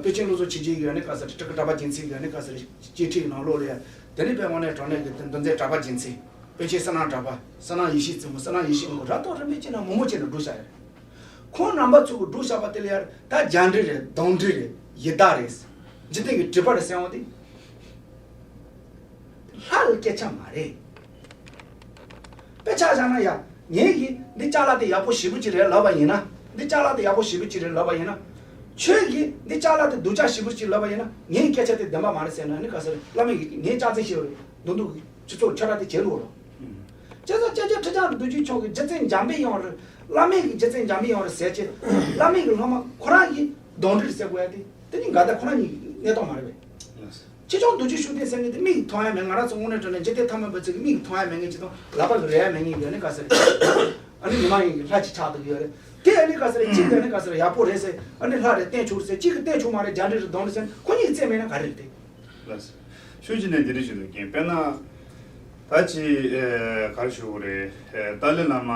པཎ་ཆེན་བློ་བཟང་ཆོས་རྒྱན་གྱི་ཨ་ནི་ག་ཟེར་ཏྲི་ཀ་གྲགས་པ་རྒྱལ་མཚན་གྱི་ཨ་ནི་ག་ཟེར་སྤྱན་ཁྲིད་ནང་ལོགས་ལ་ཡ། དེ་ནི་དཔལ་དབང་ནས་དྲང་གནས་ཀྱི་མདོ་མཛངས་གྲགས་པ་རྒྱལ་མཚན། པཎ་ཆེན་བསོད་ནམས་གྲགས་པ། བསོད་ནམས་ཡེ་ཤེས་རྩེ་མོ། བསོད་ནམས་ཡེ་ཤེས་མགོན་པོ་རབ་དང་རིམ་པས་ཅི་ན་མང་མོ་ཅིག་ནས་བསྒྲུབས་བཞག་ཡོད། ཁོང་རྣམ་པ་ཚོ་གིས་བསྒྲུབས་བཞག་པ་དེ་ལ་ཡ་ད་རྒྱ་འགྲེལ་རེད། གདུང་འགྲེལ་རེད། ཡི་དྭགས་རེད། འཇིག་རྟེན་གྱི་འགྲེལ་པ་རེད་ཟེར་བ་དེ། ལྷ་ལ་སྐད་ཆ་མ་རེད། དཔེ་ཆ་བཞག་ན་ཡ། ངེད་ཀྱིས་འདི་ཅ་ལག་དེ་ཡག་པོ་ཞེ་པོ་ཅིག་རེད་ལབ་པ་ཡིན་ན། འདི་ཅ་ལག་དེ་ཡག་པོ་ཞེ་པོ་ཅིག་རེད་ལབ་པ་ཡིན་ན། ཁྱོད་ཀྱིས་འདི་ཅ་ལག་དེ་སྡུག་ཅག་ཞེ་པོ་ཅིག་ལབ་པ་ཡིན་ན། ངའི་སྐད་ཆ་དེ་བདེན་པ་མ་རེད་ཟེར་ན་ནི་ག་ཟེར། བླ་མས་ངའི་ལྕགས་རྩེ་ཞེ་པོ་རེད། མདུན་དུ་སྤྱི་ཚོགས་ཁྱོད་ར་དེ་བྱེད་རོགས་ལ། བྱས་ཙང་སྐྱབས་རྗེ་ཁྲི་བྱང་རྡོ་རྗེ་འཆང་གིས་རྗེ་བཙུན་འཇམ་པའི་དབྱངས་རེད། བླ་མས་ཀྱིས་རྗེ་བཙུན་འཇམ་པའི་དབྱངས་རེད་ཟེར་ཅེས། བླ་མས་ཀྱིས་སློབ་མ་ཁོ་རང་གིས་གདུང་འགྲེལ་ཟེར་དགོས་ཡ་དེ། དེ་ནི་འགལ་ཟླ་ཁོ་རང་གཉིས་ཀྱི་གནས་སྟངས་མ་རེད་པས། ཆོས་སྐྱོང་རྡོ་རྗེ་ཤུགས་ལྡན་ཟེར་མཁན་དེ་མིག་གིས་མཐོང་ཡ་མེད། ང་རང་ཚོ་དངོས་གནས་དྲང་གནས་འཇིག་རྟེན་ཐ་མལ་པ་ཚོ་གི་མིག་གིས་མཐོང་ཡ་མེད་མཁན་ཅིག་དང་ལག་པ་གིས་རེག་ཡ་མེད་མཁན་གྱི་ཨ་ནི་ག་ཟེར། ཨ་ནི་མི་མ་ཡིན་གྱི་ལྷ་ཅིག་ཆགས་བསྡད་ཀྱི་ཡོད་རེད། དེ་ཨ་ནི་ག་ཟེར་གཅིག་གིས་ཨ་ནི་ག་ཟེར་ཡག་པོ་རེད་ཟེར། ཨ་ནི་ལྷ་རེད་བསྟན་ཆོག་རེད་ཟེར། གཅིག་གིས་བསྟན་ཆོག་མ་རེད། རྒྱ་འགྲེལ་རེད་གདུང་རེད་ཟེར་ན་ཁོ་གཉིས་ཀྱི་རྩིས་མེད་ན་ག་རེ་རེད་དེ། ལགས་སོ། ཤུགས་ཀྱིས་ནས་འདི་འདྲ་ཞིག་འདུག་རྐྱེན་དཔེར་ན། ད་ཅི་ཨེ་ག་རེ་ཞུ་དགོས་རེད། ཨེ་ཏཱ་ལའི་བླ་མ་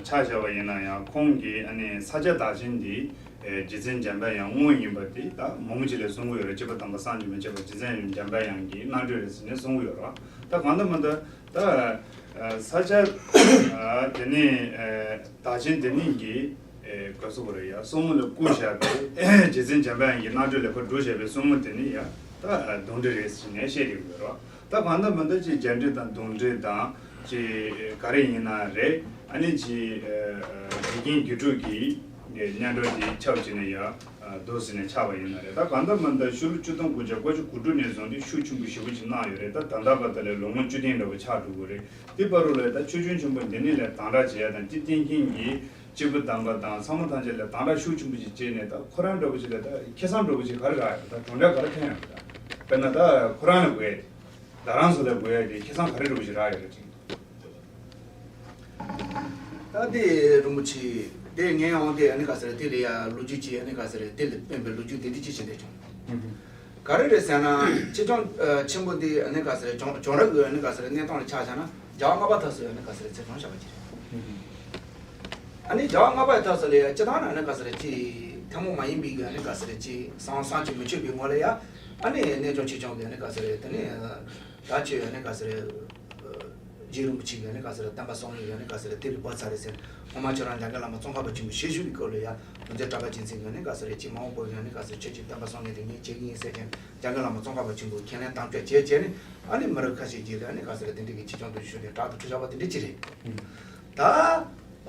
ཆ་བཞག་པ་ཡིན་ན་ཡང་ཁོང་གིས་ཨ་ནི་ས་སྐྱ་བདག་ཆེན་འདི་ཨེ་རྗེ་བཙུན་འཇམ་དཔལ་དབྱངས་དངོས་ཡིན་པ་དེ་ད་མང་པོ་ཅིག་ལ་གསུང་གི་ཡོད་རེད། སྐྱེས་བུ་དམ་པ་བསམ་གྱིས་མི་ཁྱབ་པ་རྗེ་བཙུན་འཇམ་དཔལ་དབྱངས་ཀྱི་རྣལ་འབྱོར་རེད་ཟེར་ནས་གསུང་གི་ཡོད་རེད། ད་གང་ལྟར་མ་ལྟར་ད་ཨེ་ས་སྐྱ་ཨ་དེ་ནི་ཨེ་བདག་ཆེན་དེ་ནི་གི་ཨེ་ག་ཟེར་དགོས་རེད། ཡ་གསུང་ལ་བཀུར་བཞག་པའི་རྗེ་བཙུན་འཇམ་དཔལ་དབྱངས་ཀྱི་རྣལ་འབྱོར་ལ་ཕར་བསྒྲུབས་བཞག་པའི་གསུང་དེ་ནི་ཡ་ད་གདུང་འགྲེལ་རེད་ཟེར་ནས་བཤད་བསྡད་ཀྱི་ཡོད་རེད། ད་གང་ལྟར་མ་ལྟར་ཅིག་རྒྱ་འགྲེལ་དང་གདུང་འགྲེལ་དང་ཅིག་ག་རེ་ཡིན་ན་རེད། ཨ་ནི་ཅིག་ཨ་ཨ་དགེ་རྒན་དགེ་ཕྲུག་གི་སྙན་གྲགས་དེ་ཁྱབ་བྱས་ནས་ཡ་ཨ་འདུག་ཟེར་ནས་ཆགས་པ་ཡིན་ན་རེད། ད་གང་ལྟར་མ་ལྟར་ཕྱི་ལོ་ཆིག་སྟོང་དགུ་བརྒྱ་དགུ་བཅུ་གོ་དྲུག་ནས་བཟུང་སྟེ་ཤུགས་ཆེན་པོ་ཞེ་པོ་ཅིག་གནང་ཡོད་རེད། ད་ད་ལྟ་བར་དུ་ལ་ལོ་ངོ་བཅུ་བདུན་འདྲ་པོ་ཆགས་འགྲོ་གི་རེད། དེ་བར་དུ་ལ་ད་ཆོས་སྐྱོང་ཆེན་པོ་འདི་ནི་ལ་དམ་དྲག་བྱེད་ཡ་དང་དེ་བསྟེན་མཁན་གྱི་སྐྱེས་བུ་དམ་པ་དང་ཚང་མ་ཐམས་ཅད་ལ་དམ་དྲག་ཤུགས་ཆེན་པོ་ཞིག་བྱས་ནས། ད་ཁོ་རང་འདྲ་པོ་ཞིག་ལ་ད་ཁེ་བཟང་འདྲ་པོ་ཞིག་ག་རེ་རག་ཡོད། ད་གྲུབ་འབྲས་ག་རེ་ཐོན་ཡོད། ད་དཔེར་ན་ད་ཁོ་རང་ལ་དགོས་ཡ་དེ། ད་རང་ཚོ་ལ་དགོས་ཡ་དེ་ཁེ་བཟང་ག་རེ་འདྲ་པོ་ཞིག་རག་ཡོད་རེད་ཅིག། ད་དེ་རིན་པོ་ཆེ་དེ་ངས་ཡང་དེ་ཨ་ནི་ག་ཟེར་དེ་ལ་ཡ་ལོ་རྒྱུས་ཅིག་ཨ་ནི་ག་ཟེར་དེ་ལ་དཔེ་འབད་ལོ་རྒྱུས་དེ་འདྲ་ཅིག་བྱེད་འདོད་བྱུང་། ག་རེ་རེད་ཟེར་ན། ཆོས་སྐྱོང་ཨ་ཆེན་པོ་འདི་ཨ་ནི་ག་ཟེར་བྱུང་བྱུང་རབས་ཀྱི་ཨ་ནི་ག་ཟེར་གནས་སྟངས་ལ་ཆ་བཞག་ན་རྒྱལ་བ་ལྔ་པ་ཐར་སོ་ཨ་ནི་ག་ཟེར་ཚེ་གང་བཞག་པ་ཅིག་རེད། ཨ་ནི་རྒྱལ་བ་ལྔ་པ་ཐར་སོ་ལ་ཡ་སྤྱི་བཏང་ན་ཨ་ནི་ག་ཟེར་ཅིག་ཐུན་མོང་མ་ཡིན་པའི་གི་ཨ་ནི་ག་ཟེར་ཅིག་ཟང་ཟིང་གིས་མི་ཆོད་པའི་ངོ་ལ་ཡ། ཨ་ནི་གནས་སྐྱོང་ཆོས་སྐྱོང་གི་ཨ་ནི་ག་ཟེར་དེ་ནི་ད་ཆོས་ཨ་ནི་ག་ཟེར། རྗེ་རིན་པོ་ཆེ་གིས་ནི་ག་ཟེར་བསྟན་པ་སྲུང་ནི་ཡང་ནི་ག་ཟེར་དེ་ལས་བབས་ཚར་རེད་ཟེར། སྔོན་མ་ཁྱོད་རང་འཇམ་མགོན་བླ་མ་ཙོང་ཁ་པ་ཆེན་པོ་ཞལ་བཞུགས་པའི་སྐབས་ལ་ཡ། ང་ཚོའི་གྲྭ་པ་རྒྱལ་མཚན་གྱིས་ནི་ག་ཟེར་ཅིག་མ་འོངས་པར་ཡང་ནི་ག་ཟེར་ཁྱོད་ཀྱིས་བསྟན་པ་སྲུང་ནི་དེ་ངས་བྱེད་ཀྱི་ཡིན་ཟེར་ཅན། འཇམ་མགོན་བླ་མ་ཙོང་ཁ་པ་ཆེན་པོས་ཁས་ལེན་དམ་བཅའ་བྱས་བྱས་ནས་ཨ་ནི་མི་རབས་ཁ་ཤས་ཀྱིས་ལ་ནི་ག་ཟེར་དེ་འདྲའི་གི་ཆེད་སྦྱོང་དུ་ཞུགས་ནས་དྲག་ཏུ་ཁྲིད་བཞག་པ་དེ་འདྲ་ཅིག་རེད། ད།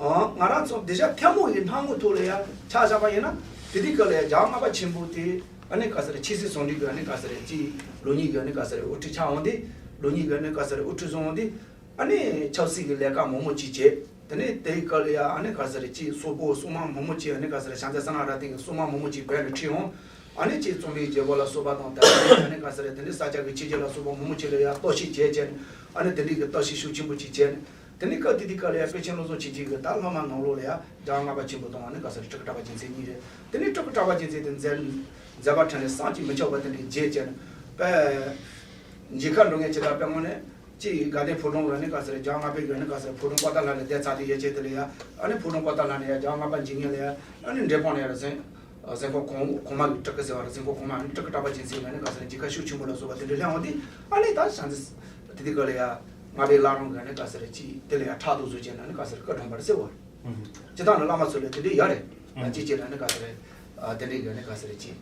ཨོ། ང་རང་ཚོ་འདི་ཤ་ཐལ་མོ་ཡི་སྣང་ངོ་ཐོག་ལ་ཡ་ཆ་བཞག་པ་ཡིན་ན། དེ་དུས་སྐབས་ལ་ཡ་རྒྱལ་བ་ལྔ་པ་ཆེན་པོ་དེ་ཨ་ནི་ག་ཟེར་ཆོས་སྲིད་ཟུང་འབྲེལ་གྱི་ཨ་ནི་ག་ཟེར་ཅིག་ལུགས་གཉིས་ཀྱི་ཨ་ནི་ག་ཟེར་དབུ་ཁྲིད་ཆགས་འོང་དུས། ལུགས་གཉིས་ཀྱི་ཨ་ནི་ག་ཟེར་དབུ་ཁྲིད་བཟུང་འོང་དུས། ཨ་ནི་ཆབ་སྲིད་ཀྱི་ལས་ཀ་མང་པོ་ཅིག་བྱས། དེ་ནས་དེའི་སྐབས་ལ་ཡ་ཨ་ནི་ག་ཟེར་ཅིག་སོག་པོ་སྲུང་མ་མང་པོ་ཅིག་ཨ་ནི་ག་ཟེར་བྱང་རྩེ་གསང་སྔགས་རབ་བརྟན་གྱི་སྲུང་མ་མང་པོ་ཅིག་བོད་ལ་ཁྲིད་འོང་། ཨ་ནི་ཅིག་བཙུན་མའི་རྒྱལ་པོ་ལ་སོགས་པ་དང་དེ་ནས་ཨ་ནི་ག་ཟེར་དེ་ནས་ས་སྐྱ་གི་ཆོས་བརྒྱུད་ལ་སོགས་པ་མང་པོ་ཅིག་ལ་ཡ་གཏོར་བཤིག་བྱས་བྱས་ནས་ཨ་ནི་དེ་འདྲའི་གི་གཏོར་བཤིག་ཤུགས་ཆེན་པོ་ཅིག་བྱས་ནས། དེ་ནས་སྐབས་དེ་དུས་སྐབས་ལ་ཡ་པཎ་ཆེན་བློ་བཟང་ཆོས་རྒྱལ་གྱིས་ད་ལྷ་མ་ནང་ལོགས་ལ་ཡ་རྒྱལ་བ་ལྔ་པ་ཆེན་པོ་དང་ཨ་ནི་ག་ཟེར་སྤྲུལ་སྐུ་གྲགས་པ་རྒྱལ་མཚན་གཉིས་རེད། དེ་ནས་སྤྲུལ་སྐུ་གྲགས་པ་རྒྱལ་མཚན་དེ་མཛད་མཛད་པ་འཕྲིན་ལས་བསམ་གྱིས་མི་ཁྱབ་པ་དེ་འདྲའི་རྗེས་བྱས་ནས་དཔེ། མཇལ་ཁ་འགྲོ་མཁན་ཅིག་ལ་དཔེ་དངོས་གནས་ཅིག་དགའ་ལྡན་ཕོ་བྲང་ལ་ནི་ག་ཟེར་རྒྱལ་བ་ལྔ་པའི་གི་ནི་ག་ཟེར་ཕོ་བྲང་པོ་ཏཱ་ལ་ལ་བསྡད་ཚར་དུས་ཡ་ཆེད་དུ་ལ་ཡ། ཨ་ནི་ཕོ་བྲང་པོ་ཏཱ་ལ་ནས་ཡ་རྒྱལ་བ་ལྔ་པ་མཇལ་མཁན་ལ་ཡ། ཨ་ནི་འབྲས་སྤུངས་ལ་ཡ་གཟིམ་གཟིམ་ཁང་གོང་གོང་མ་གི་སྤྲུལ་སྐུ་ཟེར་བ་རེད། གཟིམ་ཁང་གོང་མ་ནི་སྤྲུལ་སྐུ་གྲགས་པ་རྒྱལ་མཚན་ལ་ནི་ག་ཟེར་མཇལ་ཁ་ཤུགས་ཆེན་པོ་ལ་སོགས་པ་དེ་འདྲ་སླེབས་འོང་དུས་ཨ་ནི་ད་བྱང་རྩེ་དེ་དུས་སྐབས་ལ་ཡ་ལྔ་པའི་བླ་བྲང་གི་ནི་ག་ཟེར་ཅིག་དེ་ལ་ཡ་ཕྲག་དོག་བཟོ་བྱས་ན་ནི་ག་ཟེར་སྐུ་གྲོངས་པ་རེད་ཟེར་བ་རེད། སྤྱིར་བཏང་ནི་བླ་མ་ཚོ་ལ་དེ་འདྲ་ཡོད་རེད། ད་ཅིག་ཅིག་ལ་ནི་ག་ཟེར་རེད། ཨ་དེ་འདྲ་ཡོད་ནི་ག་ཟེར་རེད་ཅིག་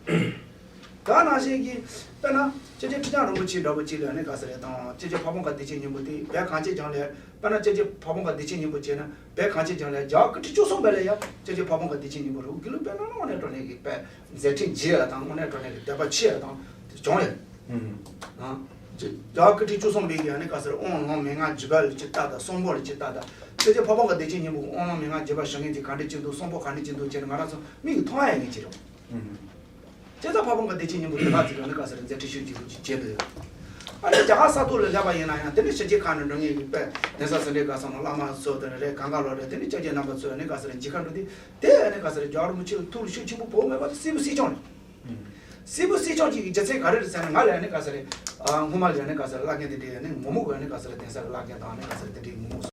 ད་ནང་བཞིན་གྱི། དཔེར་ན། སྐྱབས་རྗེ་ཁྲི་བྱང་རིན་པོ་ཆེ་འདྲ་བོ་ཅིག་ལ་ནི་ག་ཟེར་རེད་དང་སྐྱབས་རྗེ་ཕ་བོང་ཁ་བདེ་ཆེན་སྙིང་པོ་དེ་བོད་གངས་ཅན་ལྗོངས་ལ། དཔེར་ན་སྐྱབས་རྗེ་ཕ་བོང་ཁ་བདེ་ཆེན་སྙིང་པོ་བྱས་ན་བོད་གངས་ཅན་ལྗོངས་ལ་རྒྱལ་བ་སྐུ་ཕྲེང་བཅུ་གསུམ་པ་ལ་ཡ་སྐྱབས་རྗེ་ཕ་བོང་ཁ་བདེ་ཆེན་སྙིང་པོ་རུ་དགེ་ལུགས་དཔེར་ན་དངོས་གནས་དྲང་གནས་ཀྱི་དཔེ་མཛད་འཕྲིན་རྒྱས་ཡ་དང་དངོས་གནས་དྲང་གནས་ཀྱི་དད་པ་ཆེ་ཡ་དང་དེ་བྱུང་ཡ། ཨང་། རྒྱལ་བ་སྐུ་ཕྲེང་བཅུ་གསུམ་པའི་ཡ་ནི་ག་ཟེར་དབང་ལུང་མན་ངག་བརྒྱུད་པ་ལ་ཅིག་ལྟ་དང་གསུང་འབུམ་ལ་ཅིག་ལྟ་དང་སྐྱབས་རྗེ་ཕ་བོང་ཁ་བདེ་ཆེན་སྙིང་པོ་གི་དབང་ལུང་མན་ངག་བརྒྱུད་པ་ཞུ་མཁན་གྱི་ག་འདྲ་ཅིག་འདུག་གསུང་འབུམ་ག་འདྲ་ཅིག་འདུག་ཅེས་ནི་ང་རང་ཚོ་མིག་གིས་མཐོང་ཡ་ཡིན་གྱི་རེད། སྐྱབས་རྗེ་ཕ་བོང་ཁ་བདེ་ཆེན་སྙིང་པོ་དེ་དག་ཅིག་ལ་ནི་ག་ཟེར་མཛད་འཕྲིན་ཤུགས་ཆེན་པོ་ཅིག་བྱས་འདུག་ཨ་ནི་རྒྱ་གར་ས་ཐོག་ལ་སླེབས་པ་ཡིན་ན་ཡང་དེ་ནི་ཕྱི་རྒྱལ་ཁག་ནས་འགྲོ་མཁན་གྱི་དཔེ་གདན་ས་སུ་འདྲའི་ག་ས་ན་བླ་མ་ཚོ་དེ་རེད་གང་ག་ལོ་རེད་དེ་ནི་སྐྱབས་རྗེ་རྣམ་པ་ཚོས་ནི་ག་ཟེར་མཇལ་ཁ་འགྲོ་དུས་དེ་ཨ་ནི་ག་ཟེར་རྒྱལ་བ་རིན་པོ་ཆེ་ལ་ཐུགས་ལ་ཤུགས་ཆེན་པོ་བོར་མེད་པ་དེ་སྲིད་པ་སྲིད་སྐྱོང་རེད། སྲིད་པ་སྲིད་སྐྱོང་གཅིག་གི་རྒྱུ་མཚན་ག་རེ་རེད་ཟེར་ན་ང་ལ་ནི་ག་ཟེར་རེད། སྔོན་མ་ལ་ནི་ག་ཟེར་བླ་རྒན་དེ་འདྲའི་ནི་ངོ་མ་གི་ནི་ག་ཟེར་གདན་ས་གི་བླ་རྒན་དང་ནི་ག་ཟེར་དེ་འདྲའི་ངོ་མ་